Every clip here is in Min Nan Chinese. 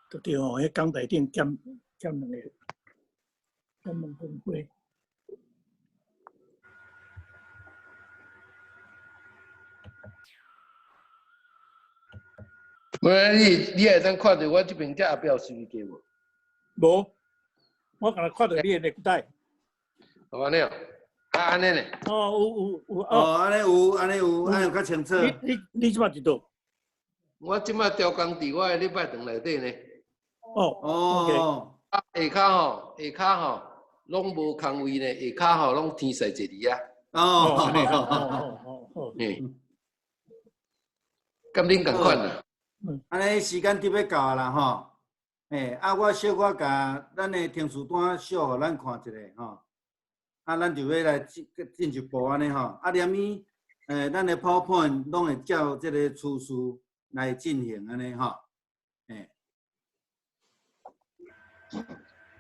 都對哦，彼講台頂減減兩個，減2分火。無，你會當看著我這邊遮後壁有收音機無？無，我敢若看著你的領帶。哦，按呢哦，啊，按呢呢？哦，有有有。哦，按呢有，按呢有，按呢有較清楚。你這擺佇佗？我這擺調工佇我的禮拜堂內底呢。哦。哦。啊，下跤吼，下跤吼，攏無空位呢，下跤吼攏天使坐佇遐。哦。哦哦哦。嗯。敢恁仝款啊？按呢時間就欲到啊啦吼。欸，啊，我小可共咱的程序單小予咱看一下吼。啊，咱就欲來進進一步按呢吼。啊，連伊，咱的 PowerPoint 攏會照這个次序來進行按呢吼。欸。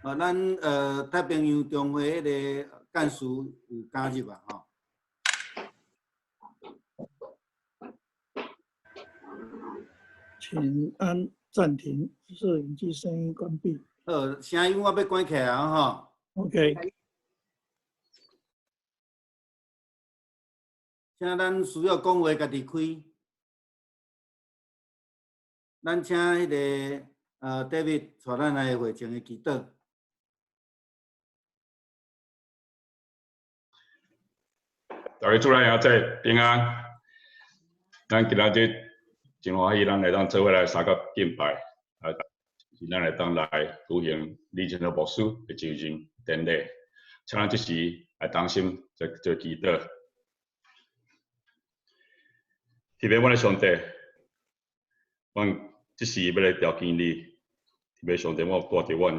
啊，咱太平洋中會彼个幹事有加入啊吼。請按暫停，攝影機聲音關閉。好，聲音我欲關起來啊吼。 OK。請咱需要講話，家己開。咱請彼个David 帶咱來會前的祈禱。大家主內兄姊平安，咱今仔日真歡喜，咱會當做伙來相佮敬拜，啊，是咱會當來舉行李清的牧師的就任典禮。請咱這時來同心做做祈禱。特別阮的上帝，阮這時欲來朝見你，特別上帝，我帶著阮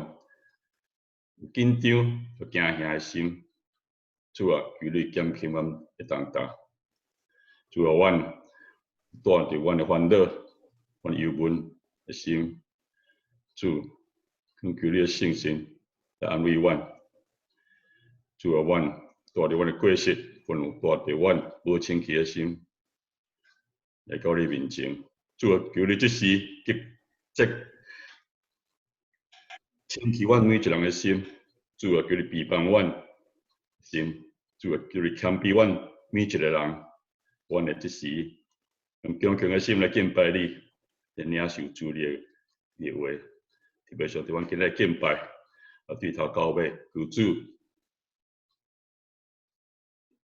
有緊張、有驚嚇的心，主啊，求你減輕阮的重擔。主啊，阮帶著阮的煩惱、阮憂悶的心，主，懇求你的聖神來安慰阮。主啊，阮帶著阮的過失，阮有帶著阮無清氣的心來到你面前。主啊，求你這時潔淨清氣阮每一人的心。主啊，求你庇幫阮心。主啊，求你謙卑阮每一個人。阮會這時用恭敬的心來敬拜你，來領受主你的話。特別上帝，阮今日敬拜，啊，對頭到尾，求主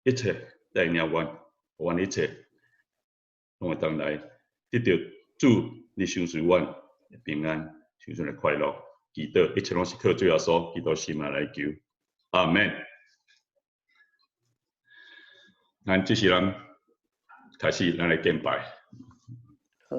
一切帶領阮，阮一切攏會當來得著主你賞賜阮的平安，賞賜的快樂。祈禱一切攏是靠主耶穌基督聖名來求，阿們。咱這時咱開始，咱來敬拜。好。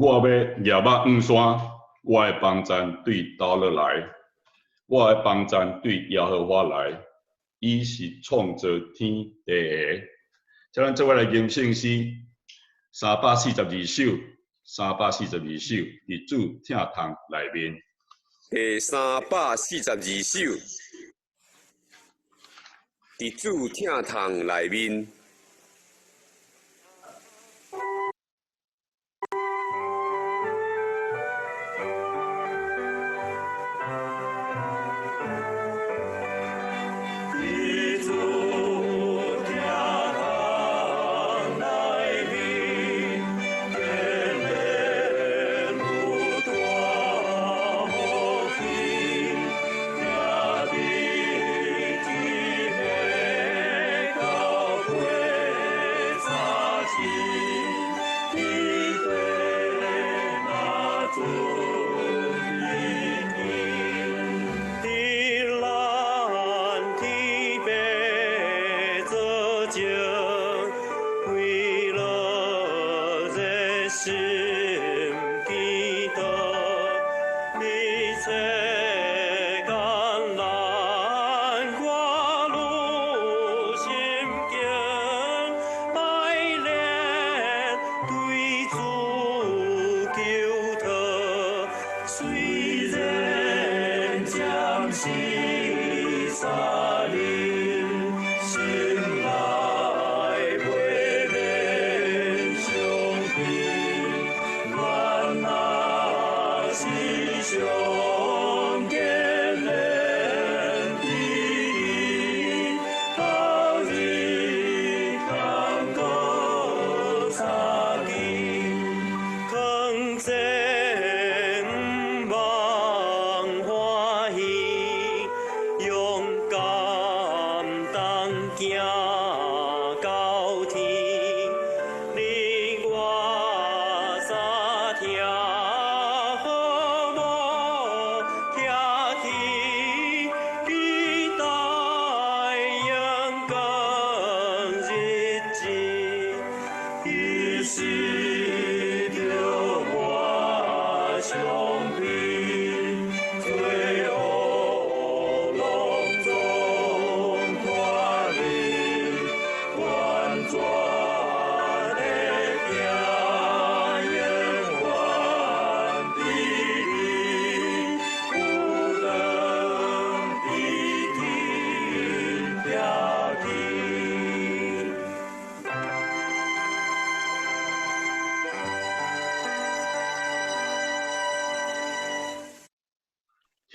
我欲举目向山，我的帮赞对佗落來？我的幫贊對耶和華來，伊是創造天地的。請咱做伙來吟聖詩342首，342首，佇主疼痛內面。第342首，佇主疼痛內面。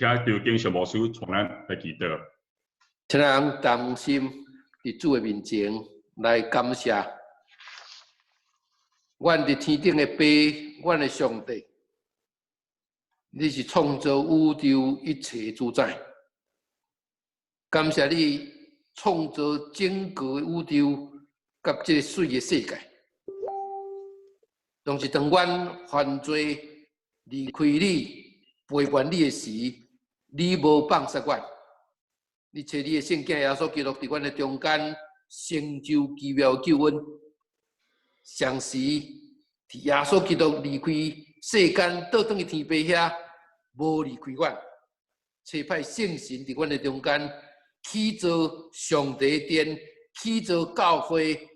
請張景祥牧師帶咱來祈禱。請咱同心佇主的面前來感謝，阮佇天頂的父，阮的上帝，你是創造宇宙一切主宰。感謝你創造整個宇宙佮這个媠的世界。當時當阮犯罪離開你、背叛你的時，你無放殺阮，你差你的聖囝耶穌基督佇阮的中間成就奇妙救恩。同時，佇耶穌基督離開世間，倒轉去天父遐，無離開阮，差派聖神佇阮的中間，起造上帝殿，起造教會，予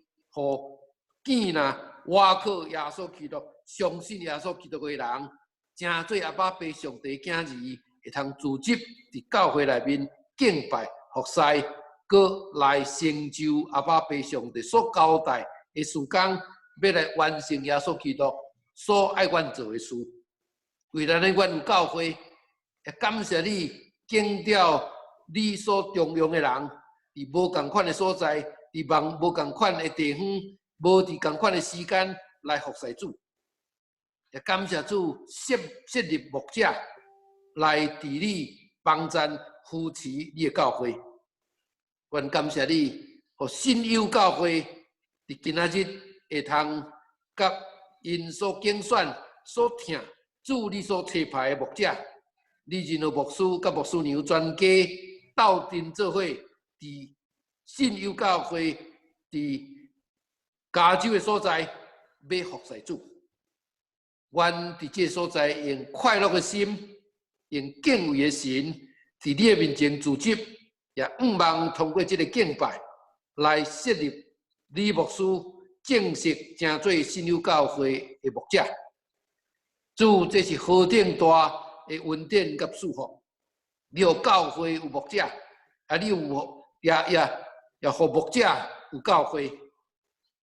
見若倚靠耶穌基督、相信耶穌基督的人，成做阿爸父上帝囝兒，會通組織佇教會內面敬拜服侍，閣來成就阿爸父上帝所交代的事工，欲來完成耶穌基督所愛阮做的事。為咱的阮有教會，也感謝你揀調你所重用的人，佇無仝款的所在，佇無仝款的地方，無佇仝款的時間來服侍主。也感謝主設立牧者來治理、幫贊、扶持你的教會。阮感謝你，予信友教會佇今仔日會通佮𪜶所揀選、所疼主你所差派的牧者，李仁和牧師佮牧師娘全家鬥陣做伙，佇信友教會佇加州的所在，欲服侍主。阮佇這个所在用快樂的心，用敬畏的神，佇你的面前組織，也向望通過這个敬拜來設立李牧師正式成做信友教會的牧者。主，這是何等大的恩典佮祝福！你予教會有牧者，啊，你有也也也予牧者有教會，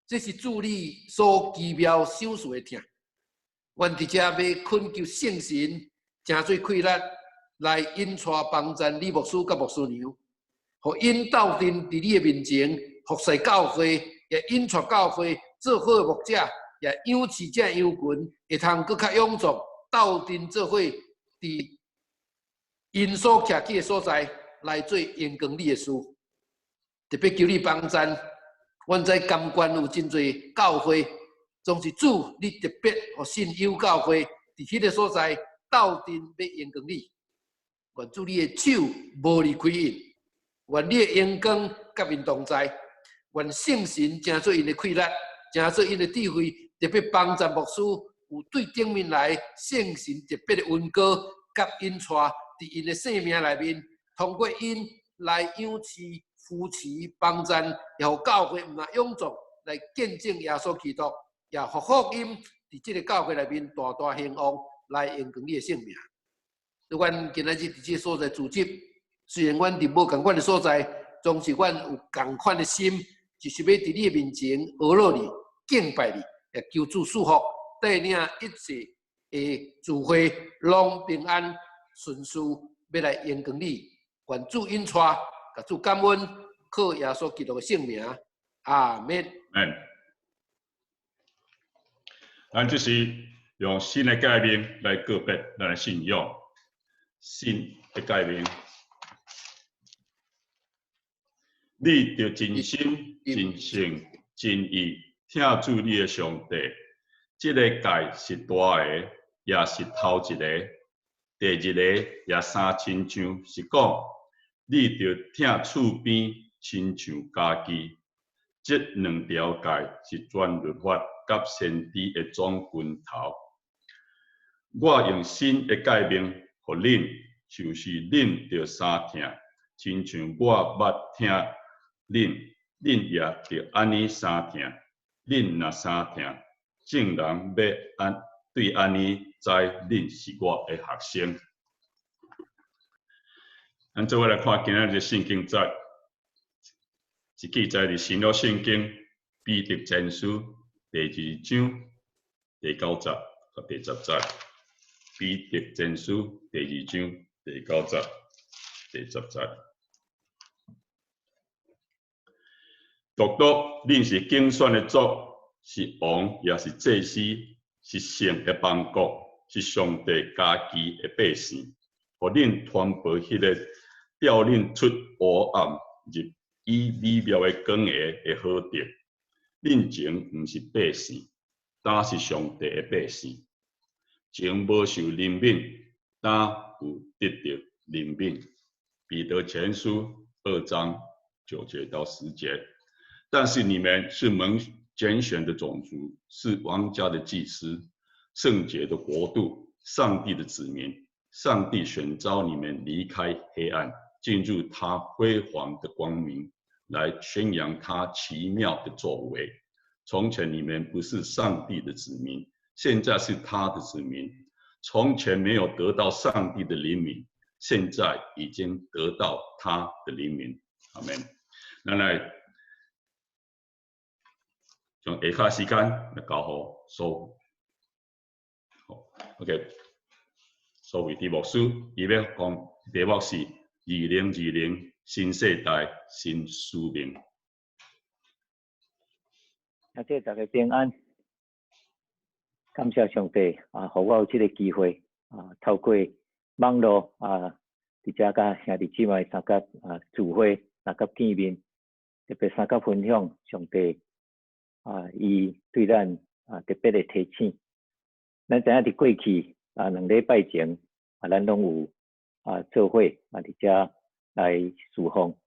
這是主你所奇妙賞賜的疼。阮佇遮欲懇求聖神，成做氣力來引帶幫贊李牧師佮牧師娘，予𪜶鬥陣佇你的面前服侍教會，也引帶教會做好的牧者，也養飼這羊群，會通閣較勇壯，鬥陣做伙佇𪜶所徛起的所在來做榮光你的事。特別求你幫贊，阮知甘縣有真濟教會，總是主你特別予信友教會佇彼个所在鬥陣欲榮光你。願主你的手無離開𪜶，願你的榮光佮𪜶同在，願聖神成做𪜶的氣力，成做𪜶的智慧，特別幫贊牧師有對頂面來聖神特別的恩膏佮引帶佇𪜶的生命內面，通過𪜶來養飼、扶持、幫贊，也予教會毋但勇壯來見證耶穌基督，也予福音佇這个教會內面大大興旺，來榮光你的聖名。阮今仔日佇這个所在組織，雖然阮佇無仝款的所在，總是阮有仝款的心，就是欲佇你的面前阿羅你、敬拜你，也求主賜福，帶領一切的聚會攏平安順遂，欲來榮光你。願主引帶，共主感恩，靠耶穌基督的聖名，阿門。阿咱這是用新的誡命來告別咱的信仰，新的誡命，你著盡心、盡性、盡意疼主你的上帝。這个誡是大个，也是頭一个。第二个也相親像，是講你著疼厝邊親像家己。這兩條誡是全律法佮先知的總根頭。我用新的誡命予恁，就是恁著相疼，親像我捌疼恁，恁也著按呢相疼。恁若相疼，眾人欲按對按呢知恁是我的學生。咱做伙來看今仔日聖經節，是記載佇新約聖經彼得前書第二章第九節佮第十節。彼得前書第二章第九節、第十節。獨獨恁是揀選的族，是王，也是祭司，是聖的邦國，是上帝家己的百姓，予恁傳播彼个召恁出黑暗入伊美妙的光下的好德。恁前毋是百姓，今是上帝的百姓；前無受憐憫，今有得著憐憫。彼得前書二章九節到十節。但是你們是蒙揀選的種族，是王家的祭司，聖潔的國度，上帝的子民。上帝選召你們離開黑暗，進入他輝煌的光明，來宣揚他奇妙的作為。從前你們不是上帝的子民，現在是他的子民。從前沒有得到上帝的憐憫，現在已經得到他的憐憫。阿門。咱來將下跤時間來交予蘇，好，OK。蘇慧迪牧師，伊欲講題目是2020新世代新使命。兄弟大家平安，感謝上帝啊，予我有這个機會啊，透過網路啊，佇遮佮兄弟姊妹相佮啊聚會，相佮見面，特別相佮分享上帝啊，伊對咱啊特別的提醒。咱知影佇過去啊2禮拜前啊，咱攏有啊做伙啊佇遮來侍奉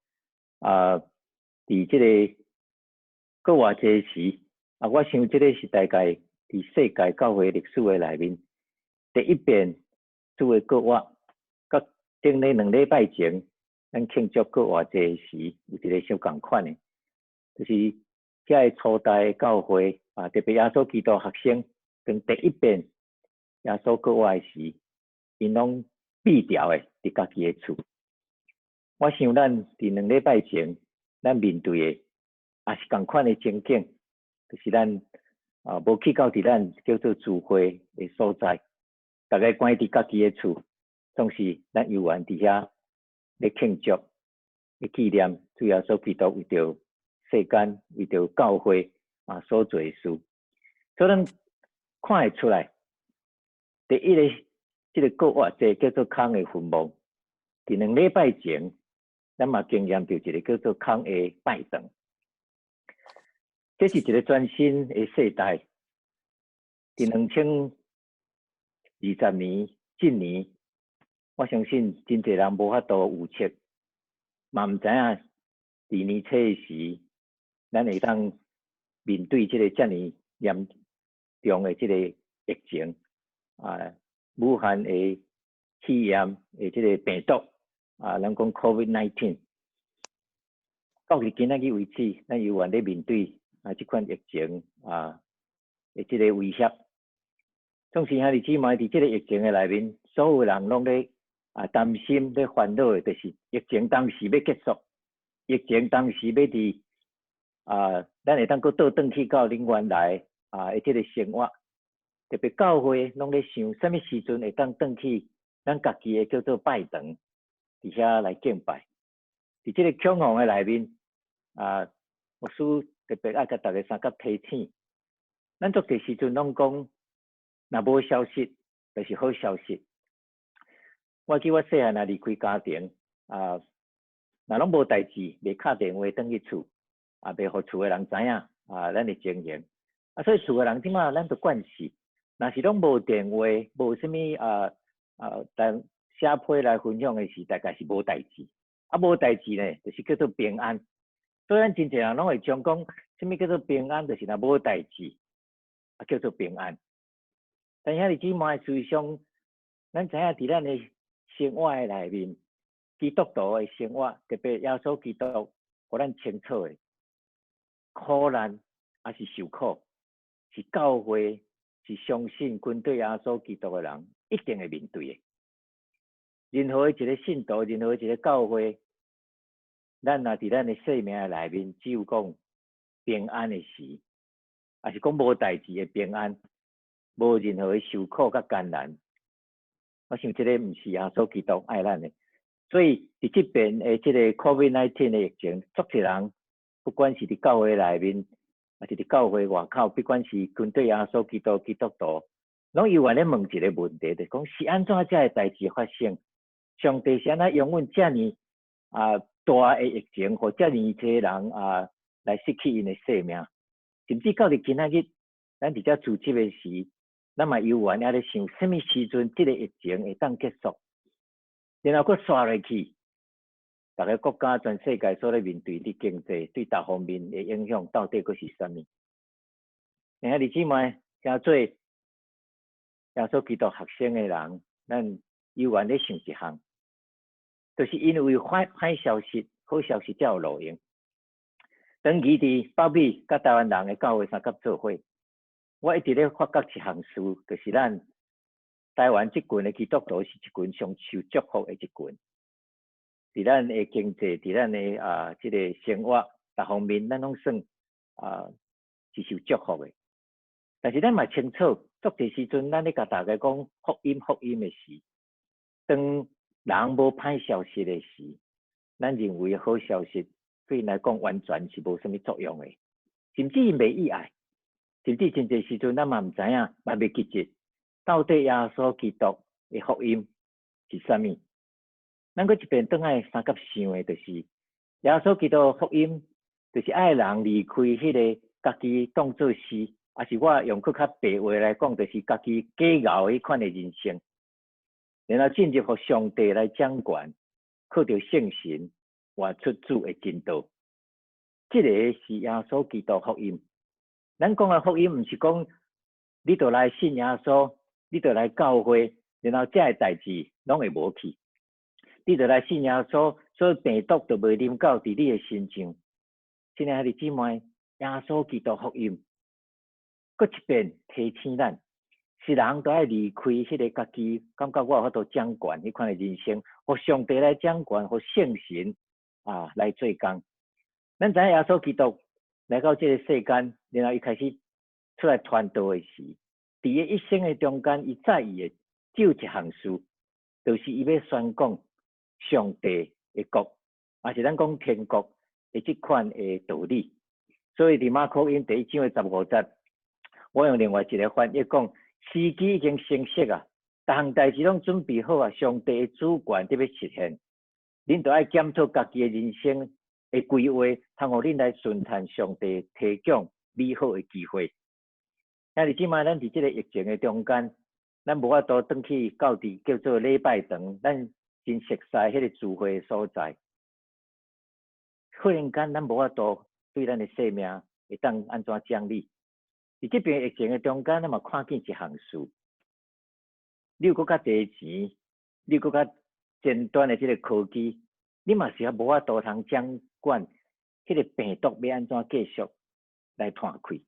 啊，佇這个閣偌濟時啊，我想這个是大概佇佇世界教會歷史的內面，第一遍主的復活，佮頂咧2禮拜前，咱慶祝復活節時，有一個相仝款的，就是遐个初代教會啊，特別耶穌基督學生，當第一遍耶穌復活的時，𪜶攏閉牢的佇家己的厝。我想咱佇兩禮拜前，咱面對的也是仝款的情景，就是咱啊無去到佇咱叫做聚會的所在，逐家關佇家己的厝，總是咱猶原佇遐咧慶祝、咧紀念主耶穌基督為著世間、為著教會啊所做的事。所以咱看會出來，第一個這个復活節叫做空的墳墓，佇兩禮拜前，咱嘛經驗著一个叫做空的拜堂。這是一个全新的世代。佇2020年這年，我相信真濟人無法度預測，嘛毋知影佇年初時，咱會當面對這个遮爾嚴重的這个疫情啊，武漢的肺炎的這个病毒啊，咱講 COVID-19，到佇今仔日為止，咱猶原咧面對啊這款疫情啊的這个威脅。總是兄弟姊妹佇這个疫情的內面，所有人攏咧啊擔心、咧煩惱的，就是疫情當時欲結束，疫情當時欲佇啊，咱會當閣倒轉去到恁原來啊的這个生活。特別教會攏咧想，啥物時陣會當轉去咱家己的叫做拜堂，佇遐來敬拜。佇這个恐慌的內面，啊，牧師特別愛共逐家相佮提醒，咱足濟時陣攏講，若無消息，就是好消息。我記我細漢若離開家庭，啊，若攏無代誌，袂敲電話轉去厝，啊，袂予厝的人知影，啊，咱的情形。啊，所以厝的人這馬咱就慣勢，若是攏無電話，無啥物啊啊，來寫批來分享的時，大概是無代誌。啊，無代誌呢，就是叫做平安。所以咱真濟人攏會將講，啥物叫做平安，就是若無代誌，啊，叫做平安。但兄弟姊妹，事實上，咱知影佇咱的生活的內面，基督徒的生活，特別耶穌基督，予咱清楚的，苦難抑是受苦，是教會是相信跟隨耶穌基督的人一定會面對的。任何一个信徒，任何一个教會，咱若佇咱的生命的內面，只有講平安的時，抑是講無代誌的平安，無任何的受苦佮艱難。我想這个毋是耶穌基督愛咱的。所以佇這遍的這个 COVID-19 的疫情，足濟人，不管是佇教會內面，抑是佇教會外口，不管是跟隨耶穌基督基督徒，攏猶原咧問一个問題，就是講是按怎才會代誌發生？上帝是按怎容忍遮爾啊大的疫情，予遮爾濟人啊來失去𪜶的性命？甚至到佇今仔日，咱佇遮聚集的時，咱嘛猶原猶咧想，啥物時陣這个疫情會當結束？然後閣紲落去，逐个國家、全世界所咧面對佇經濟對逐方面的影響，到底閣是啥物？兄弟姊妹，誠做耶穌基督學生的人，咱猶原咧想一項，就是因為壞壞消息、好消息才有路用。長期佇北美佮台灣人的教會相佮做伙，我一直咧發覺一項事，就是咱台灣這群的基督徒是一群上受祝福的一群。佇咱的經濟，佇咱的啊這个生活逐方面，咱攏算啊是受祝福的。但是咱嘛清楚，足濟時陣，咱咧共大家講福音、福音的時，當人無歹消息的時，咱認為好消息對𪜶來講完全是無啥物作用的，甚至𪜶袂意愛，甚至真濟時陣咱嘛毋知影，嘛袂記得到底耶穌基督的福音是啥物。咱閣一遍轉來相佮想的，就是耶穌基督福音，就是愛人離開彼个家己當做是，抑是我用閣較白話來講，就是家己假熬彼款的人生，然後進入予上帝來掌權，靠著聖神活出主的真道。這个是耶穌基督福音。咱講的福音，毋是講你著來信耶穌，你著來教會，然後這个代誌攏會無去。你著來信耶穌，所以病毒就袂臨到佇你的身上。親愛的姊妹，耶穌基督福音，閣一遍提醒咱，是人都愛離開彼个家己，感覺我有法度掌權彼款的人生，予上帝來掌權，予聖神啊來做工。咱知影耶穌基督來到這个世間，然後伊開始出來傳道的時，佇伊一生的中間，伊在意的只有一項事，就是伊欲宣講上帝的國，抑是咱講天國的這款的道理。所以佇馬可福音第一章的15節，我用另外一个翻譯講，時機已經成熟啊，逐項代誌攏準備好啊，上帝的主權得欲實現，恁著愛檢討家己的人生的規劃，通予恁來順趁上帝提供美好的機會。兄弟姊妹，咱佇這个疫情的中間，咱無法度轉去到佇叫做禮拜堂，咱真熟悉彼个聚會的所在。忽然間，咱無法度對咱的生命會當按怎整理？佇這邊疫情的中間，咱嘛看見一項事：你有閣較濟錢，你有閣較尖端的這个科技，你嘛是猶無法度通掌管彼个病毒欲按怎繼續來傳開。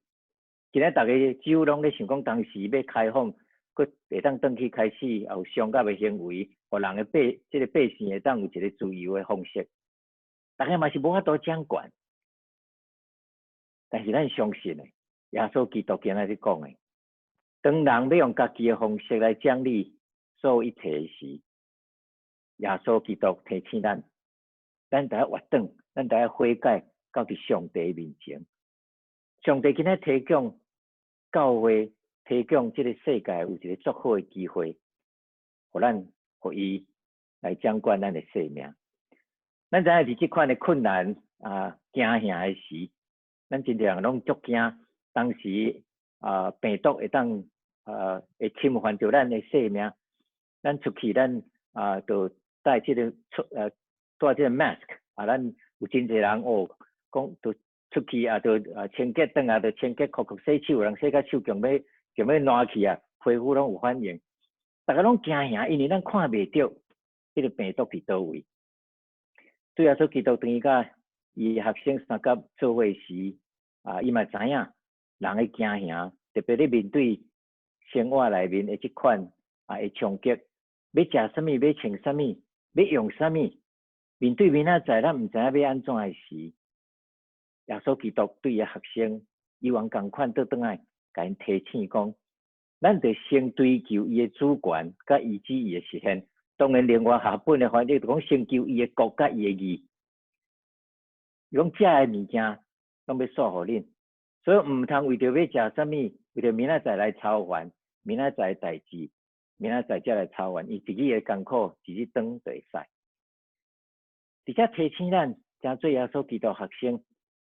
今仔逐家只有攏咧想講，當時欲開放，閣會當轉去開始有商業的行為，予人的百這个百姓會當有一个自由的方式。逐家嘛是無法度掌管，但是咱相信的，耶穌基督今仔日講的，當人欲用家己的方式來掌理所有一切的時，耶穌基督提醒咱，咱著愛回轉，咱著愛悔改，到佇上帝面前。上帝今仔提供教會，提供這个世界有一个足好的機會，予咱，予伊來掌管咱的生命。咱知影佇這款的困難啊，驚嚇的時，咱真濟人攏足驚，當時啊病毒會當啊會侵犯著咱的生命。咱出去，咱啊就戴這个出戴這个 mask 啊，咱有真濟人哦，講就出去啊，就啊清潔轉來，就清潔，酷酷洗手，有人洗甲手強欲強欲爛去啊，皮膚攏有反應。逐家攏驚嚇，因為咱看袂著彼个病毒佇佗位。主耶穌基督當伊佮伊學生相佮做伙時，啊，伊嘛知影人的驚嚇，特別咧面對生活內面的這款啊的衝擊，欲食啥物，欲穿啥物，欲用啥物，面對明仔載咱毋知影欲按怎的時，耶穌基督對伊學生，伊用仝款倒轉來，共𪜶提醒講，咱得先追求伊的主權，佮伊旨意的實現。當然，另外和合本的翻譯就講先求伊的國佮伊的義，伊講這个物件攏欲煞予恁，所以毋通為著欲食啥物，為著明仔載來操煩，明仔載代誌，明仔載才來操煩，伊一日的艱苦，一日當就會使。佇遮提醒咱，誠做耶穌基督學生，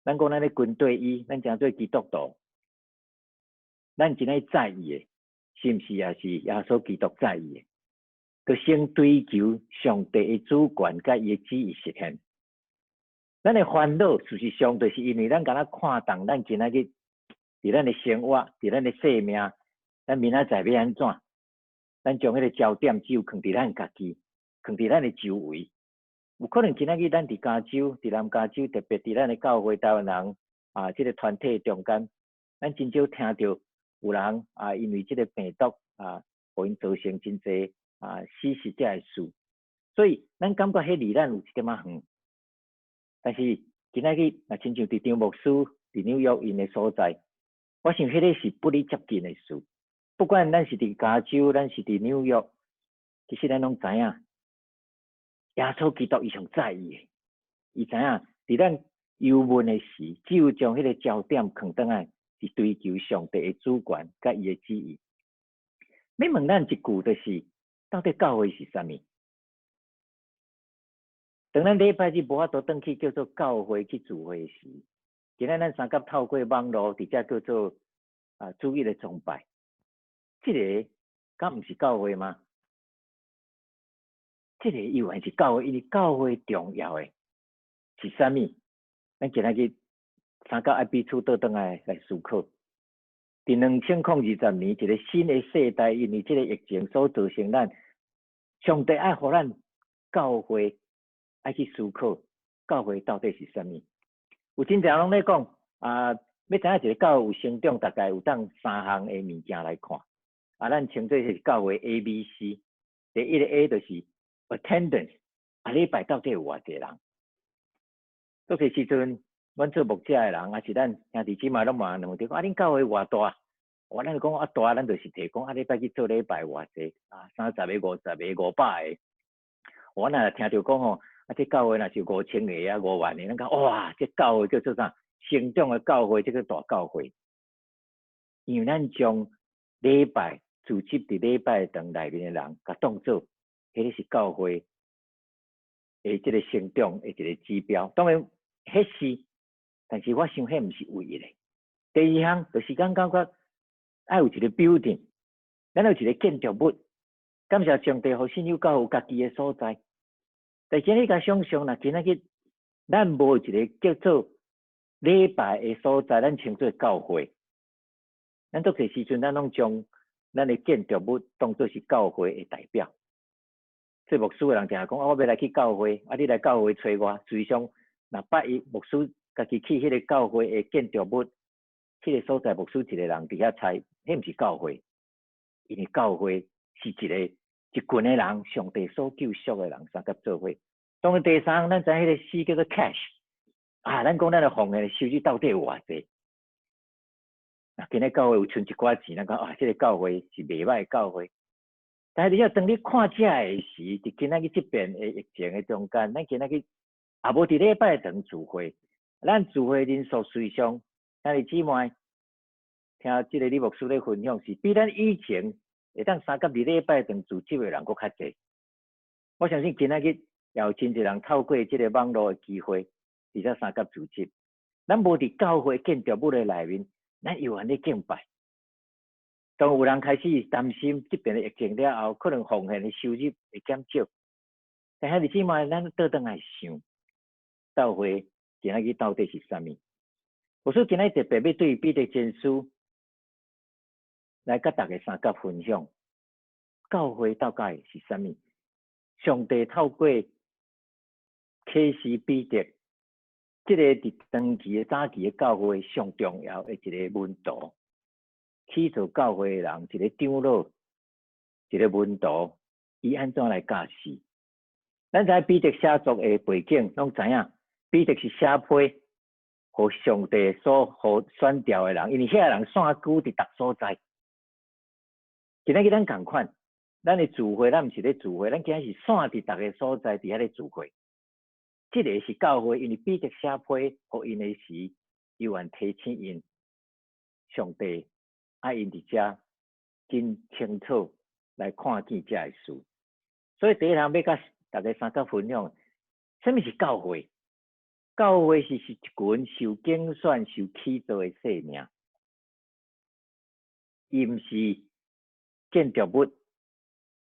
咱講咱咧跟綴伊，咱誠做基督徒，咱真愛在意的，是毋是也是耶穌基督在意的？就先追求上帝的主權佮伊的旨意實現。咱的煩惱，事實上就是因為咱敢若看重咱今仔日佇咱的生活，佇咱的生命，咱明仔載欲按怎？咱將彼个焦點只有囥佇咱家己，囥佇咱的周圍。有可能今仔日咱佇加州，佇南加州，特別佇咱的教會台灣人啊，這个團體中間，咱真少聽著有人啊，因為這个病毒啊，予𪜶造成真濟啊死死者的事，所以咱感覺彼離咱有一點仔遠。但是今仔日若親像佇張牧師佇紐約𪜶的所在，我想彼个是不離接近的事。不管咱是佇加州，咱是佇紐約，其實咱攏知影，耶穌基督伊上在意的，伊知影佇咱憂悶的時，只有將彼个焦點囥轉來，是追求上帝的主權佮伊的旨意。欲問咱一句，就是到底教會是啥物？當咱禮拜日無法度轉去叫做教會去聚會時，今仔咱相佮透過網路佇遮叫做啊主日的崇拜，這个敢毋是教會嗎？這个猶原是教會，因為教會重要的是啥物？咱今仔日相佮愛彼此倒轉來來思考。佇2020年一个新的世代，因為這个疫情所造成咱，上帝愛予咱教會愛去思考，教會到底是啥物？有真濟人攏咧講啊，欲知影一个教會有成長，大概有當三項的物件來看。啊，咱稱做是教會 A、B、C。第一个 A 就是 attendance，啊，禮拜到底有偌濟人？足濟時陣，阮做牧者的人，抑是咱兄弟姊妹攏問問題講啊，恁教會偌大？我咱就講啊大，咱就是提講啊，禮拜去做禮拜偌濟啊，30個、50個、500個。我若聽著講吼，啊，這教會若是5000個啊、5萬個，咱講哇，這教會叫做啥？成長的教會，這个大教會。因為咱將禮拜聚集佇禮拜堂內面的人，共當做，彼个是教會的這个成長的一个指標。當然，彼是，但是我想彼毋是唯一的。第二項就是講感覺愛有一个 building，咱有一个建築物。感謝上帝，予信友教會有家己的所在。但是你共想象，若今仔日咱無一个叫做禮拜的所在，咱稱做教會。咱足濟時陣，咱攏將咱的建築物當做是教會的代表。做牧師的人定定講啊，我欲來去教會，啊，你來教會揣我。事實上，若拜一牧師家己去彼个教會的建築物，彼个所在，牧師一个人佇遐猜，彼毋是教會。因為教會是一个一群的人，上帝所救贖的人，相佮做伙。當然，第三，咱知影彼个 C 叫做 cash，啊，咱講咱的奉獻收入到底有偌濟？啊，今日教會有存一寡錢，咱講啊，這个教會是袂䆀的教會。但是你當你看這的時，佇今仔日這遍的疫情的中間，咱今仔日也無佇禮拜堂聚會，咱聚會人數隨上，兄弟姊妹，聽這个李牧師咧分享，是比咱以前會當相佮佇禮拜堂聚集的人閣較濟。我相信今仔日也有真濟人透過這个網路的機會，佇遮相佮聚集。咱無佇教會建築物的內面，咱猶原咧敬拜。當有人開始擔心這遍的疫情了後，可能奉獻的收入會減少。但兄弟姊妹，咱倒轉來想，教會今仔日到底是啥物？牧師今仔日特別欲對彼得前書來佮大家相佮分享，教會到底是啥物？上帝透過啟示彼得，這个佇長期的早期的教會上重要的一个門徒，起造教會的人，一个長老，一个門徒，伊按怎來教示？咱知彼得寫作的背景，攏知影，彼得是寫批，予上帝所予選召的人，因為遐个人散居佇逐所在。今仔日咱仝款，咱的聚會，咱毋是咧聚會，咱今仔是散佇逐个所在，佇遐咧聚會。這个是教會，因為彼得寫批予𪜶的時，猶原提醒𪜶，上帝愛𪜶佇遮真清楚來看見這个事。所以第一項欲佮大家相佮分享，啥物是教會？教會是一群受揀選、受起造的生命，伊毋是建築物，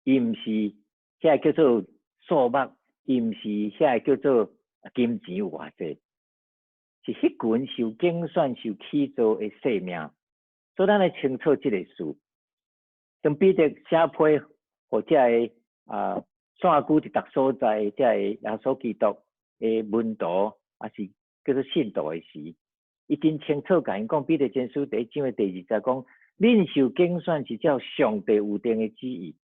伊毋是遐個叫做數目，伊毋是遐個叫做金錢有偌濟，是彼群受揀選、受起造的生命。所以咱來清楚這个事。當彼得寫批予這个啊散居佇逐所在，這个耶穌基督的門徒，抑是叫做信徒的時，伊真清楚共𪜶講，彼得前書第一章的第二節講，恁受揀選是照上帝預定的旨意，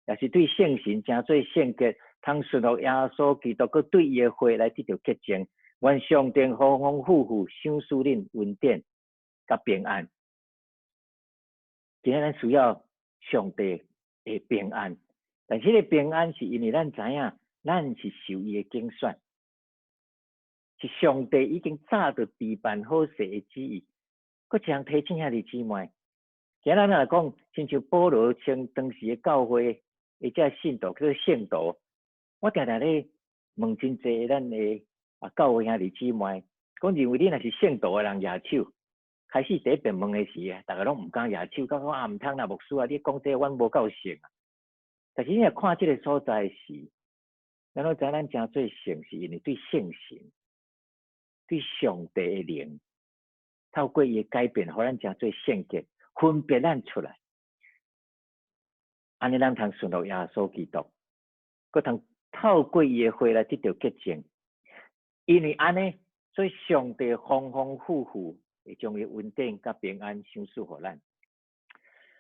也是對聖神成做聖潔，通順服耶穌基督，閣對伊的血來得著潔淨。願上帝豐豐富富賞賜恁恩典佮平安。今日咱需要上帝的平安，但是這个平安是因為咱知影，咱是受伊的揀選，是上帝已經早就備辦好勢的旨意。閣一項提醒兄弟姊妹，今日咱來講，親像保羅稱當時的教會的這信徒叫做聖徒，我定定咧問真濟咱的啊教會兄弟姊妹，講認為你若是聖徒的人舉手。開始第一遍問的時，逐个攏毋敢舉手，感覺啊毋通啦，牧師啊，你講這阮無夠聖啊。但是你若看這个所在時，咱攏知咱成做聖，是因為對聖神、對上帝的靈，透過伊的改變，予咱成做聖潔，分別咱出來，按呢咱通順服耶穌基督，閣通透過伊的血來得著潔淨。因為按呢，所以上帝豐豐富富會將伊恩典佮平安賞賜予咱。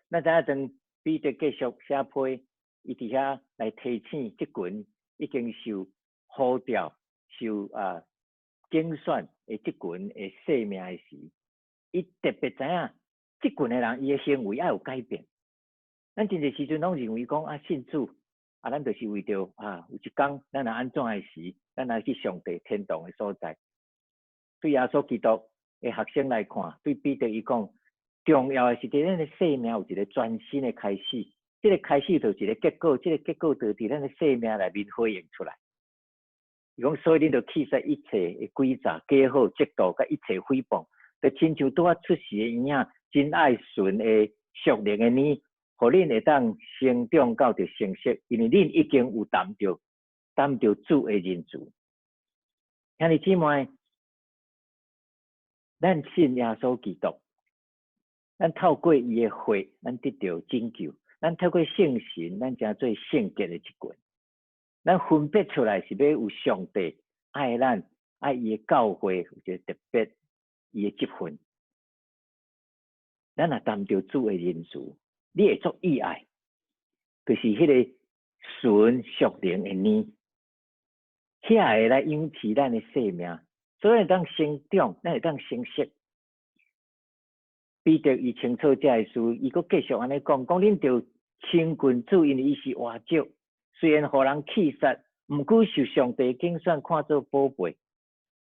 咱知影當彼得繼續寫批，伊佇遐來提醒這群已經受呼召、受揀選的這群的生命的時，伊特別知影這群的人伊的行為愛有改變。咱真濟時陣攏認為講啊，信主啊，咱就是為著啊，有一工咱若按怎的時，咱來去上帝天堂的所在。對耶穌基督的學生來看，對彼得伊講，重要的是佇咱的生命有一個全新的開始，這個開始就是一個結果，這個結果就佇咱的生命內面反映出來。伊講，所以恁著棄殺一切的詭詐、假好、嫉妒，佮一切誹謗，就親像拄仔出世的嬰仔，真愛純的屬靈的奶，予恁會當成長到著成熟，因為恁已經有擔著主的仁慈。兄弟姊妹，咱信耶穌基督，咱透過伊的血，咱得著拯救；咱透過聖神，咱成做聖潔的一群。咱分別出來是欲有上帝愛咱，愛伊的教會有一個特別伊的職分。咱若擔著主的仁慈，你會足意愛，就是彼個純屬靈的奶，遐會來養持咱的生命，所以會當成長，咱會當成熟。彼得伊清楚這个事，伊閣繼續按呢講，講恁著親近主，因為伊是活石，雖然予人棄殺，毋過受上帝揀選，看做寶貝。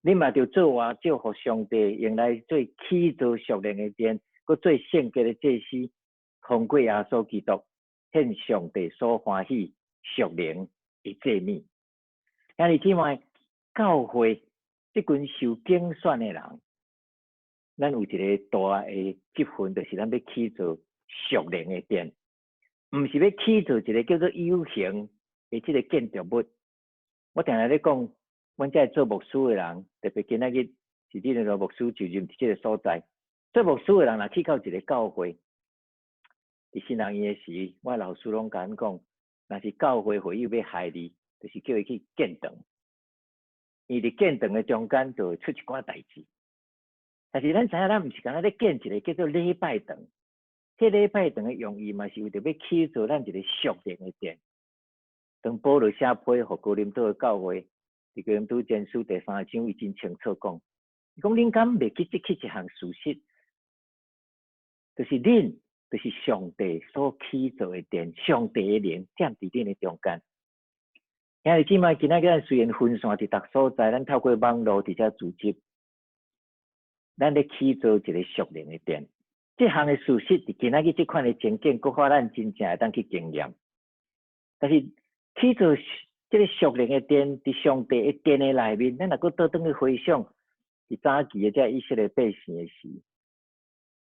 恁嘛著做活石，予上帝用來做起造屬靈的殿，閣做聖潔的祭司，通過耶穌基督獻上帝所歡喜屬靈的祭物。兄弟姊妹，教會這群受揀選的人，咱有一個大的職分，就是咱欲起造屬靈的殿，毋是欲起造一個叫做有形的這個建築物。我定定咧講，阮這做牧師的人，特別今仔日是恁的牧師就任佇這個所在。做牧師的人若去到一個教會，佇神學院的時，我老師攏共阮講，若是教會會友欲害你，就是叫伊去建堂，伊佇建堂的中間就會出一寡代誌。但是咱知影，咱毋是干焦咧建一個叫做禮拜堂，這禮拜堂的用意嘛是為著欲起造咱一個屬靈的殿。當保羅寫批予哥林多的教會，佇哥林多前書第三章，伊真清楚講，伊講恁敢袂記得這一項事實，就是恁就是上帝所起造的殿，上帝的靈踮佇恁的中間。兄弟姊妹，今仔日咱雖然分散佇逐所在，咱透過網路佇遮組織，咱咧起造一個屬靈的殿。這項的事實，佇今仔日這款的情景，閣予咱真正會當去經驗。但是起造這個屬靈的殿，佇上帝的殿的內面，咱若閣倒轉去回想，佇早期的這以色列百姓的時，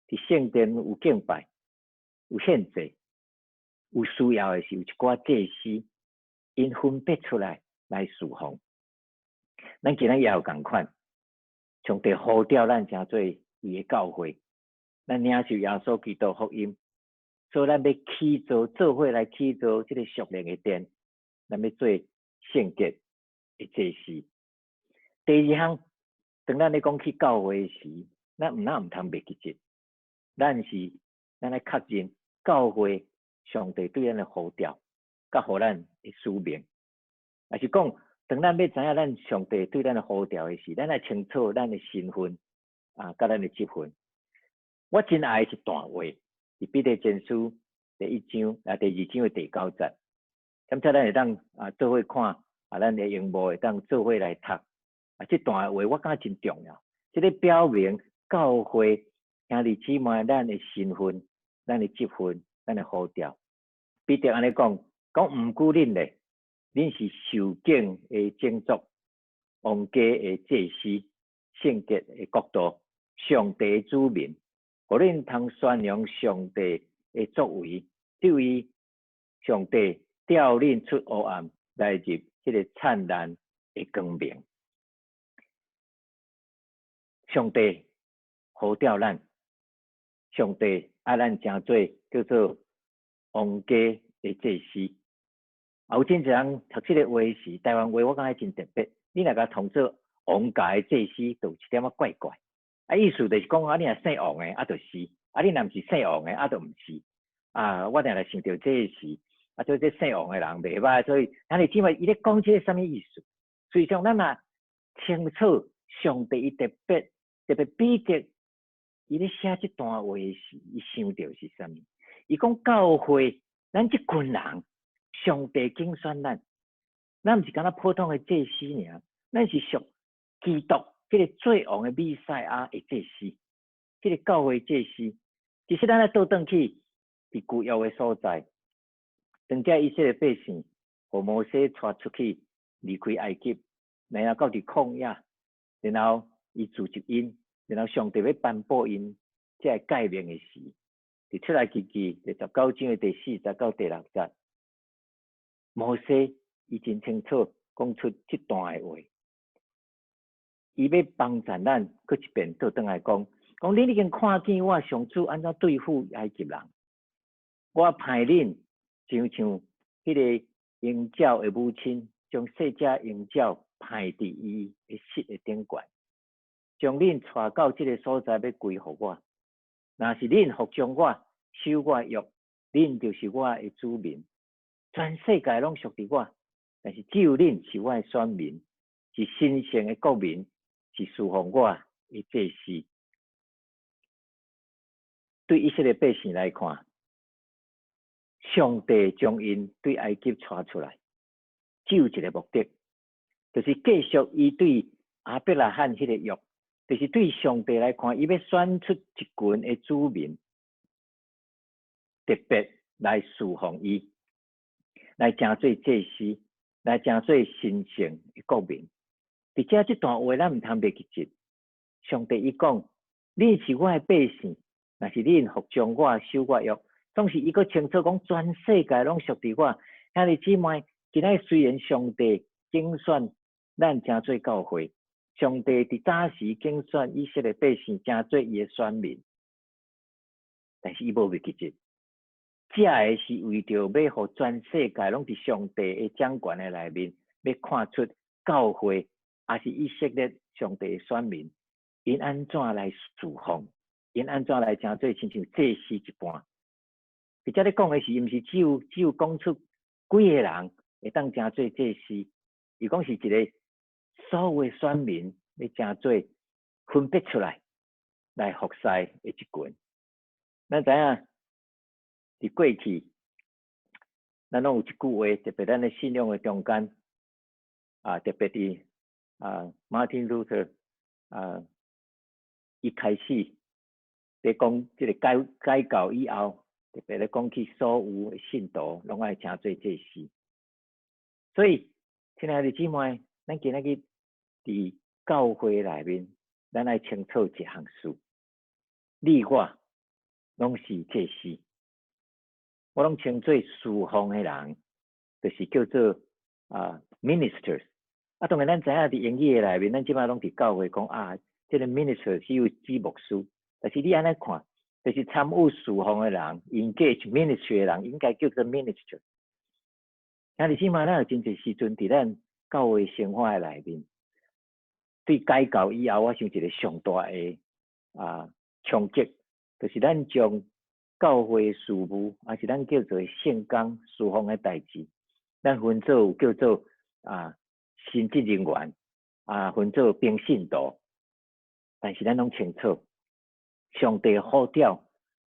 佇聖殿有敬拜、有獻祭、有需要的是有一寡祭司，𪜶分別出來來侍奉。咱今仔日也有仝款，上帝呼召咱成做伊的教會，咱領受耶穌基督福音，所以咱欲起造做伙來起造這個屬靈的殿，咱欲做聖潔的祭司。第二項，當咱咧講去教會時，咱毋但毋通袂記得，咱愛確認教會上帝對咱的呼召，佮予咱的使命。也是講，當咱欲知影咱上帝對咱的呼召的時，咱愛清楚咱的身份啊，佮咱的職分。我真愛的一段話，佇彼得前書第一章啊，第二章的第九節。咁才咱會當啊做伙看啊，咱的螢幕會當做伙來讀啊。這段話我感覺真重要，這個表明教會兄弟姊妹咱的身份、咱的職分、咱的呼召。彼得按呢講，講毋過恁咧，恁是受揀的種族，皇家的祭司，聖潔的國度，上帝的子民，予恁通宣揚上帝的作為，這位上帝召恁出黑暗來入彼個燦爛的光明。上帝呼召咱，上帝愛咱成做叫做王家的祭司。啊，有真濟人讀這个話時，台灣話我感覺真特別。你若共統做王家的祭司，就有一點仔怪怪。啊，意思就是講啊，你若姓王的，啊就是；啊，你若毋是姓王的，啊就毋是。啊，我定定想著這个時，啊，做這姓王的人袂䆀，所以，咱你姊妹伊咧講這个啥物意思？所以講，咱若清楚上帝伊特別特別彼得，伊咧寫這段話時，伊想著是啥物？伊講教會，咱這群人，上帝揀選咱，咱毋是干焦普通的祭司爾，咱是屬基督這个做王的彌賽亞的祭司，這个教會祭司。其實咱來倒轉去佇舊約的所在，當這以色列百姓，予摩西帶出去離開埃及，然後到佇曠野，然後伊聚集𪜶，然後上帝欲頒布𪜶這个誡命的時，佇出埃及記第19章的第4節到第6節，摩西伊真清楚講出這段的話，伊欲幫助咱，閣一遍倒轉來講，講恁已經看見我上主按怎對付埃及人，我派恁親像彼个鷹鳥的母親，將細隻鷹鳥派佇伊的室的頂懸，將恁帶到這个所在，欲歸予我。若是恁服從我，守我的約，恁就是我的子民。全世界攏屬佇我，但是只有恁是我的選民，是神聖的國民，是侍奉我的祭司。對以色列百姓來看，上帝將𪜶對埃及帶出來，只有一个目的，就是繼續伊對亞伯拉罕彼个約，就是對上帝來看，伊欲選出一群的子民，特別來侍奉伊，來成做祭司，來成做神聖的國民。佇遮這段話，咱毋通袂記得。上帝伊講：恁是我的百姓，若是恁服從我、守我約，總是伊閣清楚講，全世界攏屬佇我。兄弟姊妹，今仔雖然上帝揀選咱成做教會，上帝佇早時揀選以色列百姓成做伊的選民，但是伊無袂記得，這个是為著欲予全世界攏佇上帝的掌權的內面，欲看出教會抑是以色列上帝的選民，𪜶按怎來侍奉，𪜶按怎來成做親像祭司一般。佇遮咧講的是，毋是只有講出幾个人會當成做祭司，伊講是一个所有的選民欲成做分別出來來服侍的一群。咱知影佇過去，咱攏有一句話，特別咱的信仰的中間，啊，特別佇啊，馬丁路德啊，伊開始咧講這个改教以後，特別咧講起所有的信徒攏愛成做祭司。所以，親愛的姊妹，咱今仔日佇教會內面，咱愛清楚一項事：你我攏是祭司。我攏稱做侍奉的人，就是叫做啊 ministers。啊，當然咱知影佇英語的內面，咱這擺攏佇教會講啊，這个 minister 是有指牧師。但是你按呢看，就是參與侍奉的人，engage ministry 的人，應該叫做 minister。兄弟姊妹，咱有真濟時陣佇咱教會生活的內面，對改教以後，我想一个上大的啊衝擊，就是咱將教會事務，抑是咱叫做聖工侍奉的代誌，咱分做有叫做啊神職人員，啊分做平信徒，但是咱攏清楚，上帝呼召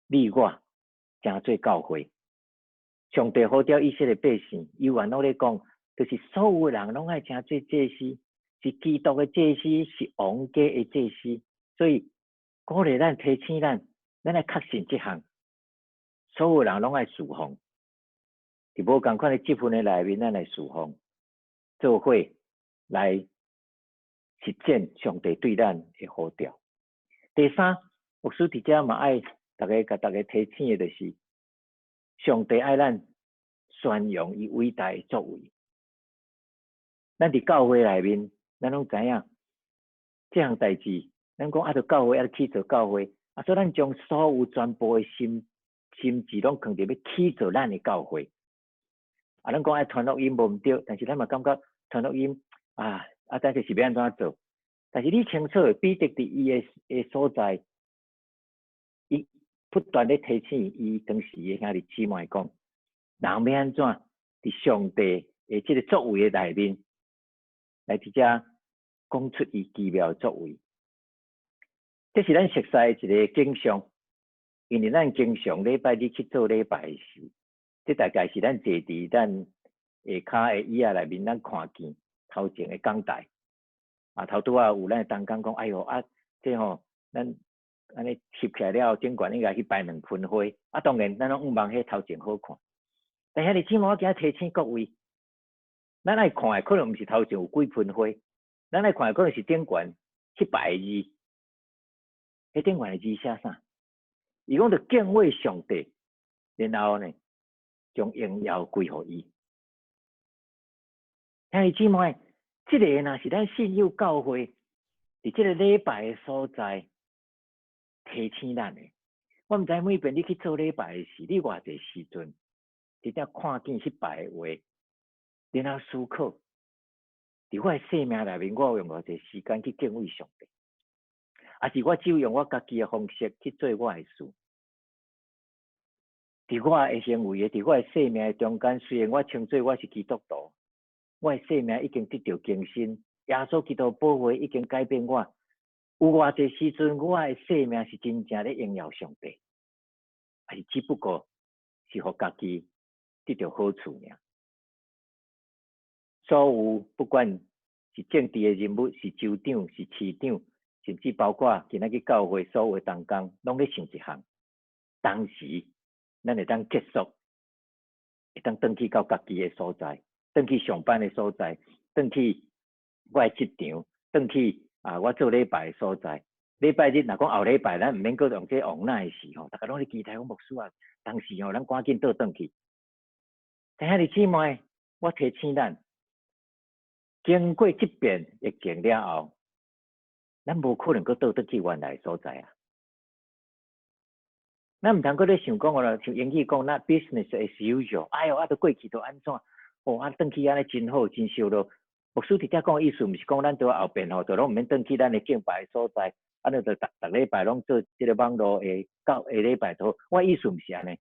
你我成做教會，上帝呼召以色列百姓，猶原攏咧講，就是所有人攏愛成做祭司，是基督的祭司，是王家的祭司，所以鼓勵咱提醒咱，咱來確信這項，所有人攏愛侍奉，佇無仝款的職分的內面，咱來侍奉，做伙來實踐上帝對咱的呼召。第三，牧師佇遮嘛愛逐家共逐家提醒的，就是上帝愛咱宣揚伊偉大的作為。咱佇教會內面，咱攏知影這項代誌，咱講啊，著教會啊去做教會，啊，所以咱將所有全部的心心志攏囥佇欲起造咱的教會。啊，咱講愛傳福音無毋對，但是咱嘛感覺傳福音啊啊，但是是欲按怎做？但是你清楚，彼得佇伊的的所在，伊不斷咧提醒伊當時的兄弟姊妹講，人欲按怎佇上帝的這個作為的內面，來佇遮講出伊奇妙的作為。這是咱熟悉的一個景象，因為咱經常禮拜日去做禮拜時，這大概是咱坐佇咱下跤的椅仔內面，咱看見頭前的講台。啊，頭拄仔有咱的同工講，哎喲啊，這吼，咱按呢翕起來了後，頂懸應該去擺兩盆花。啊，當然，咱攏向望彼頭前好看。但兄弟姊妹，我今仔提醒各位，咱愛看的可能毋是頭前有幾盆花，咱愛看的可能是頂懸彼排字。彼頂懸的字寫啥？伊講著敬畏上帝，然後呢，將榮耀歸予伊。兄弟姊妹，這个若是咱信友教會佇這個禮拜的所在提醒咱的。我毋知每遍你去做禮拜的時，你偌濟時陣，直接看見彼排的話，然後思考，佇我的生命內面，我有用偌濟時間去敬畏上帝，抑是我只有用我家己的方式去做我的事？佇我的行為的，佇我的生命的中間，雖然我稱做我是基督徒，我的生命已經得著更新，耶穌基督寶血已經改變我。有偌濟時陣，我的生命是真正咧榮耀上帝，抑是只不過是予家己得著好處爾？所有不管是政治的人物，是州長，是市長，甚至包括今仔日教會所有的同工，攏咧想一項：當時咱會當結束，會當轉去到家己的所在，轉去上班的所在，轉去我的職場，轉去啊我做禮拜的所在。禮拜日若講後禮拜，咱毋免閣用這 online 時吼，逐家攏咧期待講牧師啊，當時吼，咱趕緊倒轉去。但兄弟姊妹，我提醒咱，經過這遍疫情了後，咱無可能閣倒轉去原來所在啊！咱毋通閣咧想講哦，像英語講，那 business as usual。哎喲，啊，著過去著按怎？哦，啊，轉去按呢真好，真燒咯。牧師佇遮講的意思，毋是講咱佇後邊吼，就攏毋免轉去咱的敬拜所在，啊，你就逐逐禮拜攏做這個網路的教的禮拜都。我意思毋是按呢，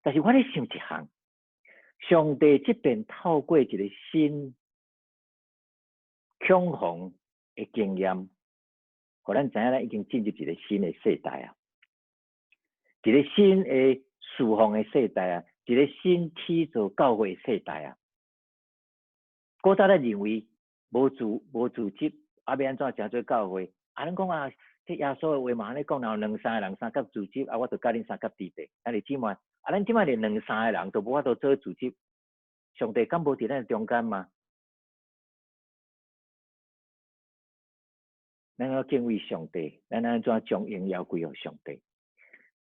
但是我咧想一項，上帝這邊透過一個新恐慌的經驗，予咱知影咱已經進入一個新的世代啊，一個新的侍奉的世代啊，一個新起造教會的世代啊。古早咱認為無組無組織，啊，欲按怎成做教會？啊，咱講啊，這耶穌的話嘛按呢講，若有兩三個人相佮組織，啊，我就佮恁相佮佇咧。兄弟姊妹，啊，咱這擺連兩三個人都無法度做組織，上帝敢無佇咱中間嗎？咱要敬畏上帝，咱按怎將榮耀歸予上帝？